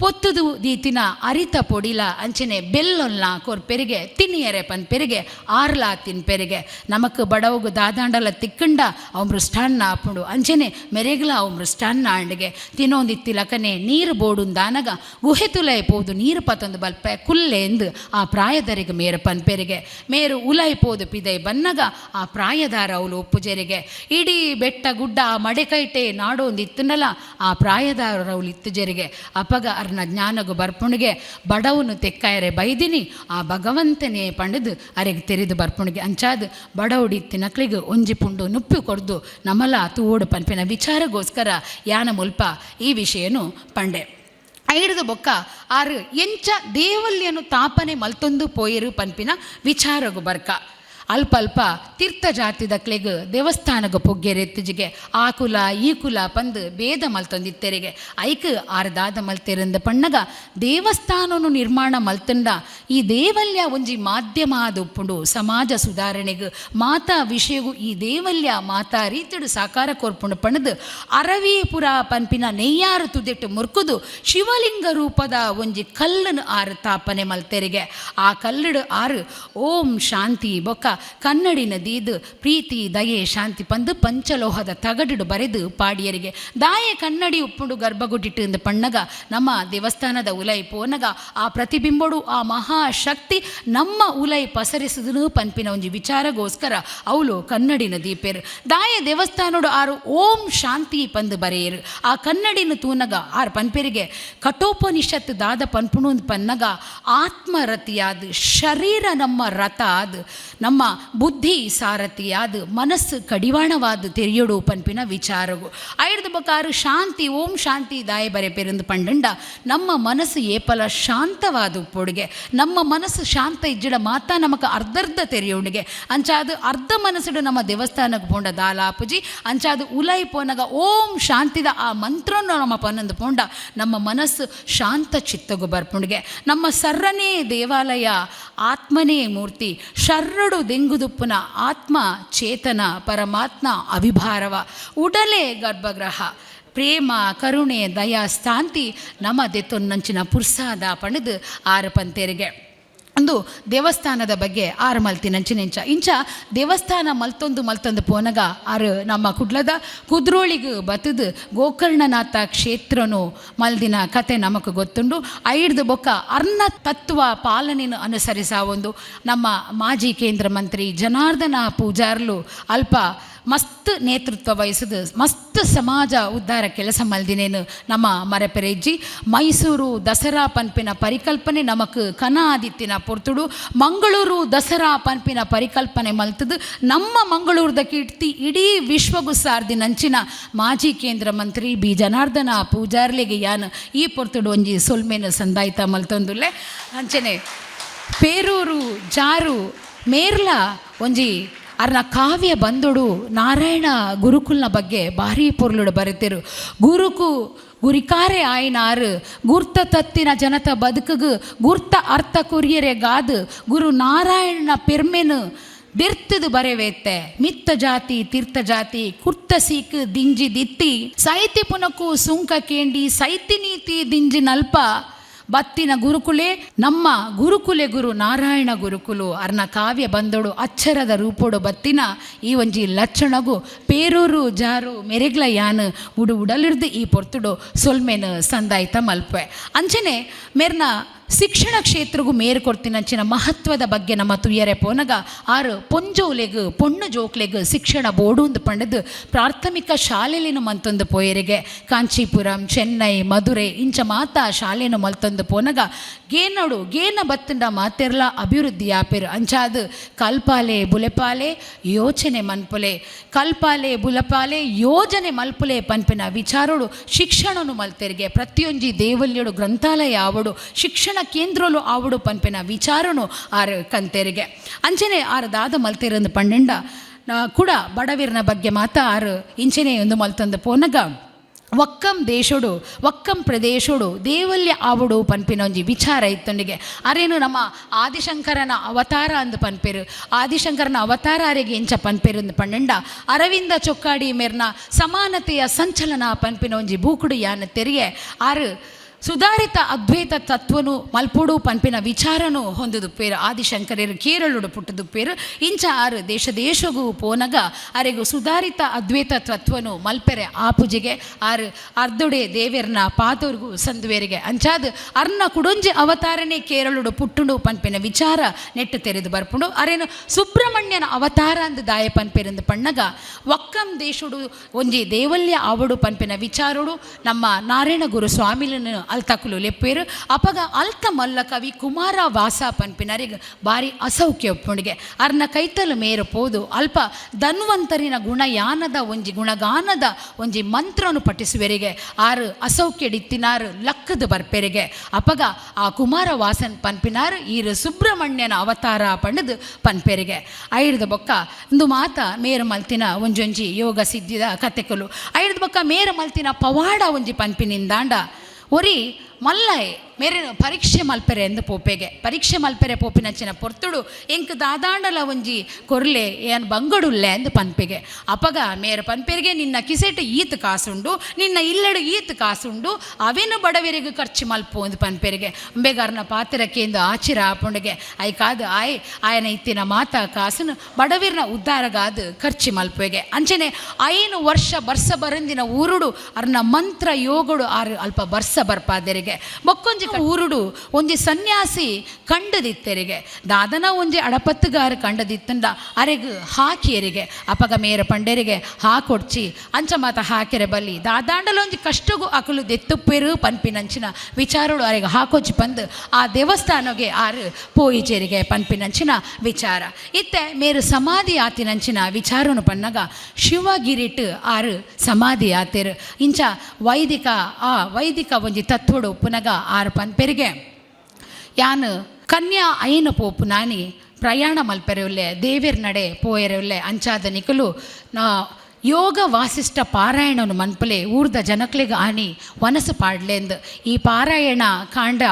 ಪೊತ್ತುದು ದೀತಿನ ಅರಿತ ಪೊಡಿಲ ಅಂಚನೆ ಬೆಲ್ಲೊಲ್ಲ ಕೊರ್ಪೆರಿಗೆ ತಿನ್ನಿಯರೆ ಪನ್ಪೆರಿಗೆ. ಆರ್ಲಾ ತಿನ್ಪೆರಿಗೆ. ನಮಕ್ ಬಡವಗು ದಾದಾಂಡಲ ತಿಕ್ಕಂಡ ಅವು ಮೃಷ್ಟಾನ್ನ ಆಪುಂಡು. ಅಂಚನೆ ಮೆರೆಗ್ಲ ಅವು ಮೃಷ್ಟಾನ್ನ ಆಂಡಿಗೆ. ತಿನ್ನೊಂದಿತ್ತಿಲಕನೆ ನೀರು ಬೋಡುಂದಾನಗ ಗುಹೆ ತುಲೈ ಪೋದು ನೀರು ಪತ್ತೊಂದು ಬಲ್ಪೆ ಕುಲ್ಲೆ ಎಂದು ಆ ಪ್ರಾಯದರಿಗೆ ಮೇರು ಪನ್ಪೆರಿಗೆ. ಮೇರು ಉಲೈ ಪೋದು ಪಿದೈ ಬನ್ನಗ ಆ ಪ್ರಾಯದಾರ ಅವಳು ಒಪ್ಪುಜೆರಿಗೆ. ಇಡೀ ಬೆಟ್ಟ ಗುಡ್ಡ ಆ ಮಡೆಕೈಟೆ ನಾಡೊಂದು ಇತ್ತನಲ್ಲ ಆ ಪ್ರಾಯದಾರ ಅವಳು ಇತ್ತುಜೆರಿಗೆ. ಅಪಗ ಅರ್ನ ಜ್ಞಾನಗು ಬರ್ಪುಣಿಗೆ, ಬಡವನು ತೆಕ್ಕಾಯರೆ ಬೈದಿನಿ ಆ ಭಗವಂತನೇ ಪಂಡದು ಅರೆಗೆ ತೆರೆದು ಬರ್ಪುಣಿಗೆ. ಅಂಚಾದ್ ಬಡವುಡಿ ತಿನಕ್ಲಿಗೆ ಒಂಜಿ ಪುಂಡು ನುಪ್ಪು ಕೊರ್ದು ನಮಲ ತೂವೋಡು ಪನ್ಪಿನ ವಿಚಾರಗೋಸ್ಕರ ಯಾನ ಮುಲ್ಪ ಈ ವಿಷಯನು ಪಂಡೆ. ಐಡ್ದ್ ಬೊಕ್ಕ ಆರು ಎಂಚ ದೇವಲ್ಯನು ತಾಪನೆ ಮಲ್ತೊಂದು ಪೋಯೆರು ಪನ್ಪಿನ ವಿಚಾರಗು ಬರ್ಕ. ಅಲ್ಪ ಅಲ್ಪ ತೀರ್ಥ ಜಾತಿದಕ್ಲೆಗ್ ದೇವಸ್ಥಾನಗ ಪೊಗ್ಗೆರೆತ್ತಿಜಿಗೆ. ಆ ಕುಲ ಈ ಕುಲ ಪಂದ್ ಭೇದ ಮಲ್ತೊಂದಿತ್ತೆರಿಗೆ. ಐಕ್ ಆರ್ ದಾದ ಮಲ್ತೆರಂದ ಪಣ್ಣಗ, ದೇವಸ್ಥಾನನು ನಿರ್ಮಾಣ ಮಲ್ತಂಡ ಈ ದೇವಲ್ಯ ಒಂಜಿ ಮಾಧ್ಯಮ ಆದ್ ಉಪ್ಪುಂಡು ಸಮಾಜ ಸುಧಾರಣೆಗ್, ಮಾತಾ ವಿಷಯಗು ಈ ದೇವಲ್ಯ ಮಾತಾ ರೀತಿಡು ಸಾಕಾರ ಕೊರ್ಪುಂಡು ಪಂಡ್ದ್, ಅರವೀಪುರ ಪನ್ಪಿನ ನೆಯ್ಯಾರು ತುದೆಟ್ ಮುರ್ಕುದು ಶಿವಲಿಂಗ ರೂಪದ ಒಂಜಿ ಕಲ್ಲನ್ನು ಆರು ತಾಪನೆ ಮಲ್ತೆರಿಗೆ. ಆ ಕಲ್ಲುಡು ಆರು ಓಂ ಶಾಂತಿ ಬೊಕ್ಕ ಕನ್ನಡಿನ ದೀದ್ ಪ್ರೀತಿ ದಯೆ ಶಾಂತಿ ಪಂದು ಪಂಚಲೋಹದ ತಗಡುಡು ಬರೆದು ಪಾಡಿಯರಿಗೆ. ದಾಯೆ ಕನ್ನಡಿ ಉಪ್ಪುಂಡು ಗರ್ಭಗುಡಿಟ್ಟು ಇಂದು ಪಣ್ಣಗ, ನಮ್ಮ ದೇವಸ್ಥಾನದ ಉಲೈ ಪೋನಗ ಆ ಪ್ರತಿಬಿಂಬಡು ಆ ಮಹಾಶಕ್ತಿ ನಮ್ಮ ಉಲೈ ಪಸರಿಸುದನು ಪನ್ಪಿನ ಒಂಜಿ ವಿಚಾರಗೋಸ್ಕರ ಅವಳು ಕನ್ನಡಿನ ದೀಪೇರು. ದಾಯೆ ದೇವಸ್ಥಾನೋಡು ಆರು ಓಂ ಶಾಂತಿ ಪಂದು ಬರೆಯರು? ಆ ಕನ್ನಡಿನ ತೂನಗ ಆರು ಪನ್ಪೆರಿಗೆ, ಕಠೋಪನಿಷತ್ ದಾದ ಪನ್ಪುಣು ಪನ್ನಗ, ಆತ್ಮರತಿಯಾದ ಶರೀರ ನಮ್ಮ ರಥ ಆದ್, ನಮ್ಮ ಬುದ್ಧಿ ಸಾರಥಿಯಾದ, ಮನಸ್ಸು ಕಡಿವಾಣವಾದ ತೆರಿಯೊಡು ಪನ್ಪಿನ ವಿಚಾರಗು. ಐಡ್ದು ಬೊಕ ಶಾಂತಿ, ಓಂ ಶಾಂತಿ ದಾಯ ಬರೆ ಪೆರಂದು ಪಂಡಂಡ, ನಮ್ಮ ಮನಸ್ಸು ಏಪಲ ಶಾಂತವಾದ ಉಪ್ಪೊಡುಗೆ. ನಮ್ಮ ಮನಸ್ಸು ಶಾಂತ ಇಜ್ಜಿಡ ಮಾತಾ ನಮಕ್ ಅರ್ಧರ್ಧ ತೆರಿಯೋಣಿಗೆ. ಅಂಚಾದ ಅರ್ಧ ಮನಸ್ಸುಡು ನಮ್ಮ ದೇವಸ್ಥಾನಕ್ಕೆ ಪೋಂಡ ದಾಲಾಪುಜಿ. ಅಂಚಾದ ಉಲೈ ಪೋನಗ ಓಂ ಶಾಂತಿದ ಆ ಮಂತ್ರನ್ನು ನಮ್ಮ ಪನ್ನೊಂದು ಪೋಂಡ ನಮ್ಮ ಮನಸ್ಸು ಶಾಂತ ಚಿತ್ತಗು ಬರ್ಪುಂಡಿಗೆ. ನಮ್ಮ ಸರ್ರನೇ ದೇವಾಲಯ, ಆತ್ಮನೇ ಮೂರ್ತಿ, ಶರ್ರಡು ದೆಂಗುದುಪ್ಪುನ ಆತ್ಮ ಚೇತನ ಪರಮಾತ್ಮ ಅವಿಭಾರವ, ಉಡಲೆ ಗರ್ಭಗೃಹ, ಪ್ರೇಮ ಕರುಣೆ ದಯಾ ಸ್ಥಾಂತಿ ನಮ ದೆತ್ತೊನ್ನಂಚಿನ ಪುರ್ಸಾದ ಪಣದು ಆರು ಪಂತೇರಿಗೆ. ಒಂದು ದೇವಸ್ಥಾನದ ಬಗ್ಗೆ ಆರು ಮಲ್ತಿನಂಚಿನ ಇಂಚ ಇಂಚ ದೇವಸ್ಥಾನ ಮಲ್ತೊಂದು ಮಲ್ತೊಂದು ಪೋನಗ, ಆರು ನಮ್ಮ ಕುಡ್ಲದ ಕುದ್ರೋಳಿಗೆ ಬತ್ತದು ಗೋಕರ್ಣನಾಥ ಕ್ಷೇತ್ರನು ಮಲ್ದಿನ ಕತೆ ನಮಕ್ ಗೊತ್ತುಂಡು. ಐಡ್ದು ಬೊಕ್ಕ ಅರ್ಣ ತತ್ವ ಪಾಲನೆಯನ್ನು ಅನುಸರಿಸ ಒಂದು ನಮ್ಮ ಮಾಜಿ ಕೇಂದ್ರ ಮಂತ್ರಿ ಜನಾರ್ದನ ಪೂಜಾರ್ಲು ಅಲ್ಪ ಮಸ್ತ್ ನೇತೃತ್ವ ವಹಿಸಿದ ಮಸ್ತ್ ಸಮಾಜ ಉದ್ಧಾರ ಕೆಲಸ ಮಲ್ದಿನೇನು ನಮ್ಮ ಮರಪೆರೆಜ್ಜಿ. ಮೈಸೂರು ದಸರಾ ಪನ್ಪಿನ ಪರಿಕಲ್ಪನೆ ನಮಕ್ ಕನ ಆದಿತ್ತಿನ ಪೊರ್ತುಡು ಮಂಗಳೂರು ದಸರಾ ಪನ್ಪಿನ ಪರಿಕಲ್ಪನೆ ಮಲ್ತದು ನಮ್ಮ ಮಂಗಳೂರದ ಕೀರ್ತಿ ಇಡೀ ವಿಶ್ವಗು ಸಾರ್ದಿನಂಚಿನ ಮಾಜಿ ಕೇಂದ್ರ ಮಂತ್ರಿ ಬಿ ಜನಾರ್ದನ ಪೂಜಾರ್ಲಿಗೆ ಯಾನ್ ಈ ಪೊರ್ತುಡು ಒಂಜಿ ಸೊಲ್ಮೆನ ಸಂದಾಯ್ತ ಮಲ್ತೊಂದುಲ್ಲೆ. ಅಂಚನೆ ಪೇರೂರು ಜಾರು ಮೇರ್ಲ ಒಂಜಿ ಅರ್ನ ಕಾವ್ಯ ಬಂದೊಡು ನಾರಾಯಣ ಗುರುಕುಲ್ನ ಬಗ್ಗೆ ಭಾರಿ ಪೊರ್ಲುಡು ಬರೆತಿರು. ಗುರುಕು ಗುರಿಕಾರೆ ಆಯ್ನಾರು ಗುರ್ತ ತತ್ತಿನ ಜನತ ಬದುಕುಗು ಗುರ್ತ ಅರ್ಥ ಕುರಿಯರೆ ಗಾದು ಗುರು ನಾರಾಯಣನ ಪೆರ್ಮೆನು ದಿರ್ತದು ಬರೆವೇತ್ತೆ. ಮಿತ್ತ ಜಾತಿ ತೀರ್ಥ ಜಾತಿ ಕುರ್ತ ಸೀಕ್ ದಿಂಜಿ ದಿತ್ತಿ ಸೈತಿ ಪುನಕು ಸುಂಕ ಕೇಂಡಿ ಸೈತಿ ನೀತಿ ದಿಂಜಿ ನಲ್ಪ ಬತ್ತಿನ ಗುರುಕುಲೆ ನಮ್ಮ ಗುರುಕುಲೆ ಗುರು ನಾರಾಯಣ ಗುರುಕುಲು. ಅರ್ನ ಕಾವ್ಯ ಬಂದೊಡು ಅಚ್ಚರದ ರೂಪೊಡು ಬತ್ತಿನ ಈ ಒಂಜಿ ಲಕ್ಷಣಗು ಪೇರೂರು ಜಾರು ಮೆರೆಗ್ಲ ಯಾನ್ ಉಡು ಉಡಲಿರ್ದು ಈ ಪೊರ್ತುಡು ಸೊಲ್ಮೆನು ಸಂದಾಯ್ತ ಮಲ್ಪೆ. ಅಂಚನೆ ಮೇರ್ನ ಶಿಕ್ಷಣ ಕ್ಷೇತ್ರಗೂ ಮೇರು ಕೊಡ್ತಿನಂಚಿನ ಮಹತ್ವದ ಬಗ್ಗೆ ನಮ್ಮ ತುಯ್ಯರೆ ಪೋನಗ, ಆರು ಪೊಂಜೋಲೆಗ್ ಪೊಣ್ಣು ಜೋಕ್ಲೆಗ್ ಶಿಕ್ಷಣ ಬೋಡುಂದು ಪಂಡದು ಪ್ರಾಥಮಿಕ ಶಾಲೆಲೇನು ಮಂತೊಂದು ಪೋಯರಿಗೆ. ಕಾಂಚೀಪುರಂ, ಚೆನ್ನೈ, ಮಧುರೈ ಇಂಚ ಮಾತಾ ಶಾಲೆನು ಮಲ್ತೊಂದು ಪೋನಗ, ಗೇನಡು ಗೇನ ಬತ್ತಂಡ ಮಾತೆರ್ಲ ಅಭಿವೃದ್ಧಿ ಆಪೆರು. ಅಂಚಾದು ಕಲ್ಪಾಲೆ ಬುಲೆಪಾಲೆ ಯೋಚನೆ ಮನ್ಪುಲೆ, ಕಲ್ಪಾಲೆ ಬುಲಪಾಲೆ ಯೋಜನೆ ಮಲ್ಪುಲೆ ಪನ್ಪಿನ ವಿಚಾರೋಡು ಶಿಕ್ಷಣನು ಮಲ್ತೆರಿಗೆ. ಪ್ರತಿಯೊಂಜಿ ದೇವಲ್ಯಡು ಗ್ರಂಥಾಲಯ ಆವಡು, ಶಿಕ್ಷಣ ಕೇಂದ್ರಲು ಆವಡು ಪನ್ಪಿನ ವಿಚಾರನು ಆರು ಕಂತೆರಿಗೆ. ಅಂಚನೆ ಆರು ದಾದ ಮಲ್ತೆರಂದು ಪಂಡೆಂಡ ಕೂಡ ಬಡವಿರ್ನ ಬಗ್ಗೆ ಮಾತ ಆರು ಇಂಚನೆ ಒಂದು ಮಲ್ತಂದು ಪೋನಗ, ಒಕ್ಕಂ ದೇಶೋಡು ಒಕ್ಕಂ ಪ್ರದೇಶೋಡು ದೇವಲ್ಯ ಆವಡು ಪನ್ಪಿನ ಒಂಜಿ ವಿಚಾರ ಇತ್ತೊಂಡಿಗೆ. ಅರೇನು ನಮ್ಮ ಆದಿಶಂಕರನ ಅವತಾರ ಅಂದು ಪನ್ಪೆರು. ಆದಿಶಂಕರನ ಅವತಾರ ಅರೆಗೆ ಎಂಚ ಪನ್ಪೆರು ಅಂದು ಪಂಡೆಂಡ, ಅರವಿಂದ ಚೊಕ್ಕಾಡಿ ಮೇರ್ನ ಸಮಾನತೆಯ ಸಂಚಲನ ಪನ್ಪಿನ ಒಂಜಿ ಬೂಕುಡು ಯಾನ ತೆರಿಗೆ. ಆರು ಸುಧಾರಿತ ಅದ್ವೈತ ತತ್ವನು ಮಲ್ಪೊಡು ಪನ್ಪಿನ ವಿಚಾರನು ಹೊಂದುದು ಪೇರು. ಆದಿಶಂಕರರು ಕೇರಳುಡು ಪುಟ್ಟದು ಪೇರು. ಇಂಚ ಆರು ದೇಶ ದೇಶಗೂ ಪೋನಗ ಅರೆಗು ಸುಧಾರಿತ ಅದ್ವೈತ ತತ್ವನು ಮಲ್ಪೆರೆ ಆಪುಜಿಗೆ. ಆರು ಅರ್ಧೊಡೆ ದೇವೆರ್ನ ಪಾತೋರ್ಗು ಸಂದುವೇರಿಗೆ. ಅಂಚಾದ್ ಅರ್ನ ಕುಡೊಂಜಿ ಅವತಾರನೇ ಕೇರಳುಡು ಪುಟ್ಟುಂಡು ಪನ್ಪಿನ ವಿಚಾರ ನೆಟ್ಟು ತೆರೆದು ಬರ್ಪುಂಡು. ಅರೇನು ಸುಬ್ರಹ್ಮಣ್ಯನ ಅವತಾರ ಅಂದು ದಾಯ ಪನ್ಪೆರಂದು ಪಣ್ಣಗ, ಒಕ್ಕಂ ದೇಶುಡು ಒಂಜಿ ದೇವಲ್ಯ ಆವಡು ಪನ್ಪಿನ ವಿಚಾರೋಡು ನಮ್ಮ ನಾರಾಯಣ ಗುರು ಸ್ವಾಮಿಲನು ಅಲ್ತಕುಲು ಲೆಪ್ಪೇರು. ಅಪಗ ಅಲ್ತ ಮಲ್ಲ ಕವಿ ಕುಮಾರ ವಾಸ ಪನ್ಪಿನರಿಗೆ ಬಾರಿ ಅಸೌಖ್ಯ ಉಪ್ಪುಂಡಿಗೆ. ಅರ್ನ ಕೈತಲು ಮೇರು ಪೋದು ಅಲ್ಪ ಧನ್ವಂತರಿನ ಗುಣಯಾನದ ಒಂಜಿ ಗುಣಗಾನದ ಒಂಜಿ ಮಂತ್ರನು ಪಠಿಸುವರಿಗೆ. ಆರು ಅಸೌಖ್ಯಡಿತ್ತಿನಾರು ಲಕ್ಕದ ಬರ್ಪೆರಿಗೆ. ಅಪಗ ಆ ಕುಮಾರ ವಾಸನ್ ಪನ್ಪಿನಾರು ಈರು ಸುಬ್ರಹ್ಮಣ್ಯನ ಅವತಾರ ಪಂಡದು ಪನ್ಪೆರಿಗೆ. ಐರ್ದ ಬೊಕ್ಕ ಇಂದು ಮಾತ ಮೇರು ಮಲ್ತಿನ ಒಂಜೊಂಜಿ ಯೋಗ ಸಿದ್ಧಿದ ಕತೆಕುಲು. ಐರ್ದ ಬೊಕ್ಕ ಮೇರು ಮಲ್ತಿನ ಪವಾಡ ಒಂಜಿ ಪನ್ಪಿನಿಂದಾಂಡ, ಒರಿ ಮಲ್ಲಯ್ ಮೇರಿನ ಪರೀಕ್ಷೆ ಮಲ್ಪೆರೆ ಎಂದು ಪೋಪೆಗೆ. ಪರೀಕ್ಷೆ ಮಲ್ಪೆರೆ ಪೋಪಿನಂಚಿನ ಪೊರ್ತುಡು ಎಂಕ್ ದಾದಾಂಡಲ ಒಂಜಿ ಕೊರ್ಲೆ, ಏನ್ ಬಂಗಡುಲ್ಲೆ ಅಂದ್ ಪನ್ಪೆಗೆ. ಅಪಗ ಮೇರ ಪನ್ಪೆರಿಗೆ, ನಿನ್ನ ಕಿಸೆಟ್ ಈತ್ ಕಾಸುಂಡು, ನಿನ್ನ ಇಲ್ಲಡು ಈತ್ ಕಾಸುಂಡು, ಅವೇನು ಬಡವರಿಗೆ ಖರ್ಚು ಮಲ್ಪು ಅಂದ್ ಪನ್ಪೆರಿಗೆ. ಅಂಬೆಗಾರನ ಪಾತ್ರಕ್ಕೆ ಆಚಿರ ಆಪುಂಡಿಗೆ. ಐಕಾದು ಆಯ್ ಆಯನ ಇತ್ತಿನ ಮಾತ ಕಾಸುನು ಬಡವಿರ್ನ ಉದ್ಧಾರಗಾದು ಖರ್ಚು ಮಲ್ಪುವೆಗೆ. ಅಂಚನೆ 5 ವರ್ಷ ಬರ್ಸ ಬರಂದಿನ ಊರುಡು ಅರ್ನ ಮಂತ್ರ ಯೋಗಡು ಆರು ಅಲ್ಪ ಬರ್ಸ ಬರ್ಪಾದೆರಿಗೆ. ಬೊಕ್ಕೊಂಜಿ ಊರುಡು ಒಂಜಿ ಸನ್ಯಾಸಿ ಕಂಡದಿತ್ತೆರಿಗೆ. ದಾದನ ಒಂಜಿ ಅಡಪತ್ತುಗಾರ ಕಂಡದಿತ್ತಂಡ ಅರೆಗ್ ಹಾಕಿಯರಿಗೆ. ಅಪಗ ಮೇರ ಪಂಡೆರಿಗೆ, ಹಾಕೊಡ್ಚಿ, ಅಂಚ ಮಾತ ಹಾಕೆರೆ ಬಲ್ಲಿ, ದಾದಾಂಡಲ ಒಂಜಿ ಕಷ್ಟಗು ಅಕಲು ದೆತ್ತುಪ್ಪೆರು ಪನ್ಪಿನಂಚಿನ ವಿಚಾರಡು ಅರೆಗ್ ಹಾಕೊಚ್ಚಿ ಪಂದ್ ಆ ದೇವಸ್ಥಾನಗೆ ಆರು ಪೋಯಿಚೇರಿಗೆ ಪನ್ಪಿನಂಚಿನ ವಿಚಾರ. ಇತ್ತೆ ಮೇರು ಸಮಾಧಿ ಆತಿನಂಚಿನ ವಿಚಾರನು ಪನ್ನಗ, ಶಿವಗಿರಿಟ್ ಆರು ಸಮಾಧಿ ಆತೇರು. ಇಂಚ ವೈದಿಕ ಆ ವೈದಿಕ ಒಂಜಿ ತತ್ವಡು ಉಪ್ಪುನಗ ಆರು ಪನ್ಪೆರಿಗೆ, ಯಾನ್ ಕನ್ಯಾ ಐನ ಪೋಪು ನಾನಿ ಪ್ರಯಾಣ ಮಲ್ಪೆರೆ ದೇವಿರ್ ನಡೆ ಪೋಯೆರೆ. ಅಂಚಾದ ನಿಕಲು ನಾ ಯೋಗ ವಾಸಿಷ್ಠ ಪಾರಾಯಣನು ಮನ್ಪಲೆ, ಊರ್ದ ಜನಕ್ಲೆಗ್ ಆನಿ ವನಸು ಪಾಡ್ಲೆಂದ್. ಈ ಪಾರಾಯಣ ಕಾಂಡ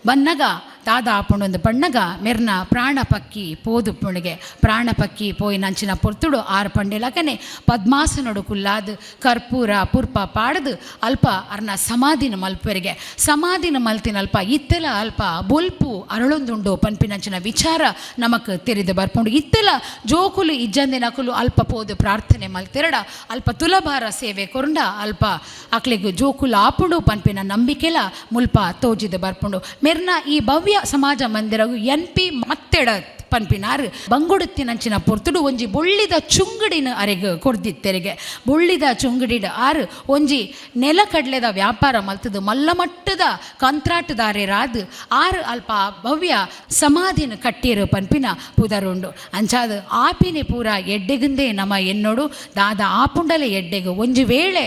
ಬನ್ನಗ ದಾದ ಆಪುಂಡೊಂದು ಪಣ್ಣಗ, ಮೆರ್ನ ಪ್ರಾಣ ಪಕ್ಕಿ ಪೋದು ಪುಣಿಗೆ. ಪ್ರಾಣ ಪಕ್ಕಿ ಪೋಯಿನಂಚಿನ ಪೊರ್ತುಡು ಆರು ಪಂಡೆಲಕನೆ ಪದ್ಮಾಸನೊಡು ಕುಲ್ಲಾದ್ ಕರ್ಪೂರ ಪುರ್ಪ ಪಾಡ್ದು ಅಲ್ಪ ಅರ್ನ ಸಮಾಧಿನ ಮಲ್ಪೆರಿಗೆ. ಸಮಾಧಿನ ಮಲ್ತಿನ ಅಲ್ಪ ಇತ್ತೆಲ ಅಲ್ಪ ಬೊಲ್ಪು ಅರಳೊಂದುಂಡು ಪನ್ಪಿನಂಚಿನ ವಿಚಾರ ನಮಕ್ ತೆರಿದು ಬರ್ಪುಂಡು. ಇತ್ತೆಲ ಜೋಕುಲು ಇಜ್ಜಂದಿನಕುಲು ಅಲ್ಪ ಪೋದು ಪ್ರಾರ್ಥನೆ ಮಲ್ತೆರಡ, ಅಲ್ಪ ತುಲಭಾರ ಸೇವೆ ಕೊರುಂಡ ಅಲ್ಪ ಅಕ್ಲೆಗ್ ಜೋಕುಲು ಆಪುಂಡು ಪನ್ಪಿನ ನಂಬಿಕೆಲ ಮುಲ್ಪ ತೋಜಿದ ಬರ್ಪುಂಡು. ಮೆರ್ನ ಈ ಭವ್ಯ ಸಮಾಜ ಮಂದಿರಗು ಎನ್ ಪಿ ಮತ್ತೆಡ ಪನ್ಪಿನಾರು ಬಂಗುಡುತ್ತಿನಂಚಿನ ಪೊರ್ತುಡು ಒಂಜಿ ಬೊಳ್ಳಿದ ಚುಂಗಡಿನ ಅರೆಗ್ ಕೊರ್ದಿತ್ತೆರಿಗೆ. ಬೊಳ್ಳಿದ ಚುಂಗಡಿಡ್ ಆರು ಒಂಜಿ ನೆಲಕಡ್ಲೆದ ವ್ಯಾಪಾರ ಮಲ್ತದು ಮಲ್ಲ ಮಟ್ಟದ ಕಂತ್ರಾಟುದಾರೆರಾದ್ ಆರು ಅಲ್ಪ ಭವ್ಯ ಸಮಾಧಿನ ಕಟ್ಟಿರು ಪನ್ಪಿನ ಪುದರುಂಡು. ಅಂಚಾದ ಆಪಿನೆ ಪೂರ ಎಡ್ಡೆಗುಂದೇ ನಮ ಎನ್ನೋಡು, ದಾದ ಆಪುಂಡಲೆ ಎಡ್ಡೆಗು. ಒಂಜಿ ವೇಳೆ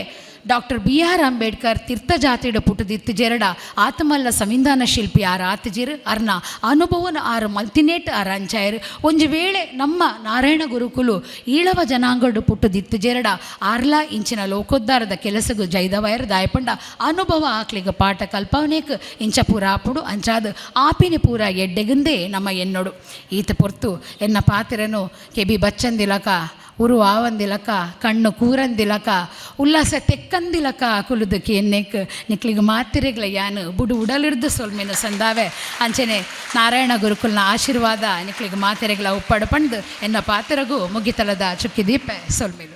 ಡಾಕ್ಟರ್ ಬಿ ಆರ್ ಅಂಬೇಡ್ಕರ್ ತಿರ್ತ ಜಾತಿಡು ಪುಟ್ಟದಿತ್ತು ಜೆರಡ ಆತಮಲ್ಲ ಸಂವಿಧಾನ ಶಿಲ್ಪಿ ಆರ್ ಆತಜಿರ್, ಅರ್ನ ಅನುಭವನ ಆರು ಮಲ್ತಿನೇಟ್ ಆರ್ ಅಂಚಾಯರ್. ಒಂಜಿ ವೇಳೆ ನಮ್ಮ ನಾರಾಯಣ ಗುರುಕುಲು ಈಳವ ಜನಾಂಗಡು ಪುಟ್ಟದಿತ್ತು ಜೆರಡ ಆರ್ಲಾ ಇಂಚಿನ ಲೋಕೋದ್ಧಾರದ ಕೆಲಸಗು ಜೈದವಯರ್. ದಾಯಪಂಡ ಅನುಭವ ಆಕ್ಲಿಗ ಪಾಠ ಕಲ್ಪವನೇಕ್ ಇಂಚ ಪೂರ ಆಪುಡು. ಅಂಚಾದ ಆಪಿನ ಪೂರ ಎಡ್ಡೆಗುಂದೇ ನಮ್ಮ ಎನ್ನೋಡು. ಈತ ಪೊರ್ತು ಎನ್ನ ಪಾತಿರನು ಕೆಬಿ ಬಚ್ಚಂದಿಲಕ, ಉರು ಆವಂದಿಲಕ, ಕಣ್ಣು ಕೂರಂದಿಲಕ, ಉಲ್ಲಾಸ ತೆಕ್ಕಂದಿಲಕ ಕುಲುದು ಕೇನ್ನೆಕ್ ನಿಕ್ಲಿಗೆ ಮಾತಿರೆಗ್ಲ ಯಾನು ಬುಡು ಉಡಲಿರ್ದು ಸೊಲ್ಮೆನು ಸಂದಾವೆ. ಅಂಚನೆ ನಾರಾಯಣ ಗುರುಕುಲ್ನ ಆಶೀರ್ವಾದ ನಿಕ್ಲಿಗೆ ಮಾತಿರೆಗ್ಲ ಉಪ್ಪಡು ಪಂಡು ಎನ್ನ ಪಾತಿರಗು ಮುಗಿತಲದ ಚುಕ್ಕಿ ದೀಪೆ. ಸೊಲ್ಮೆಲು.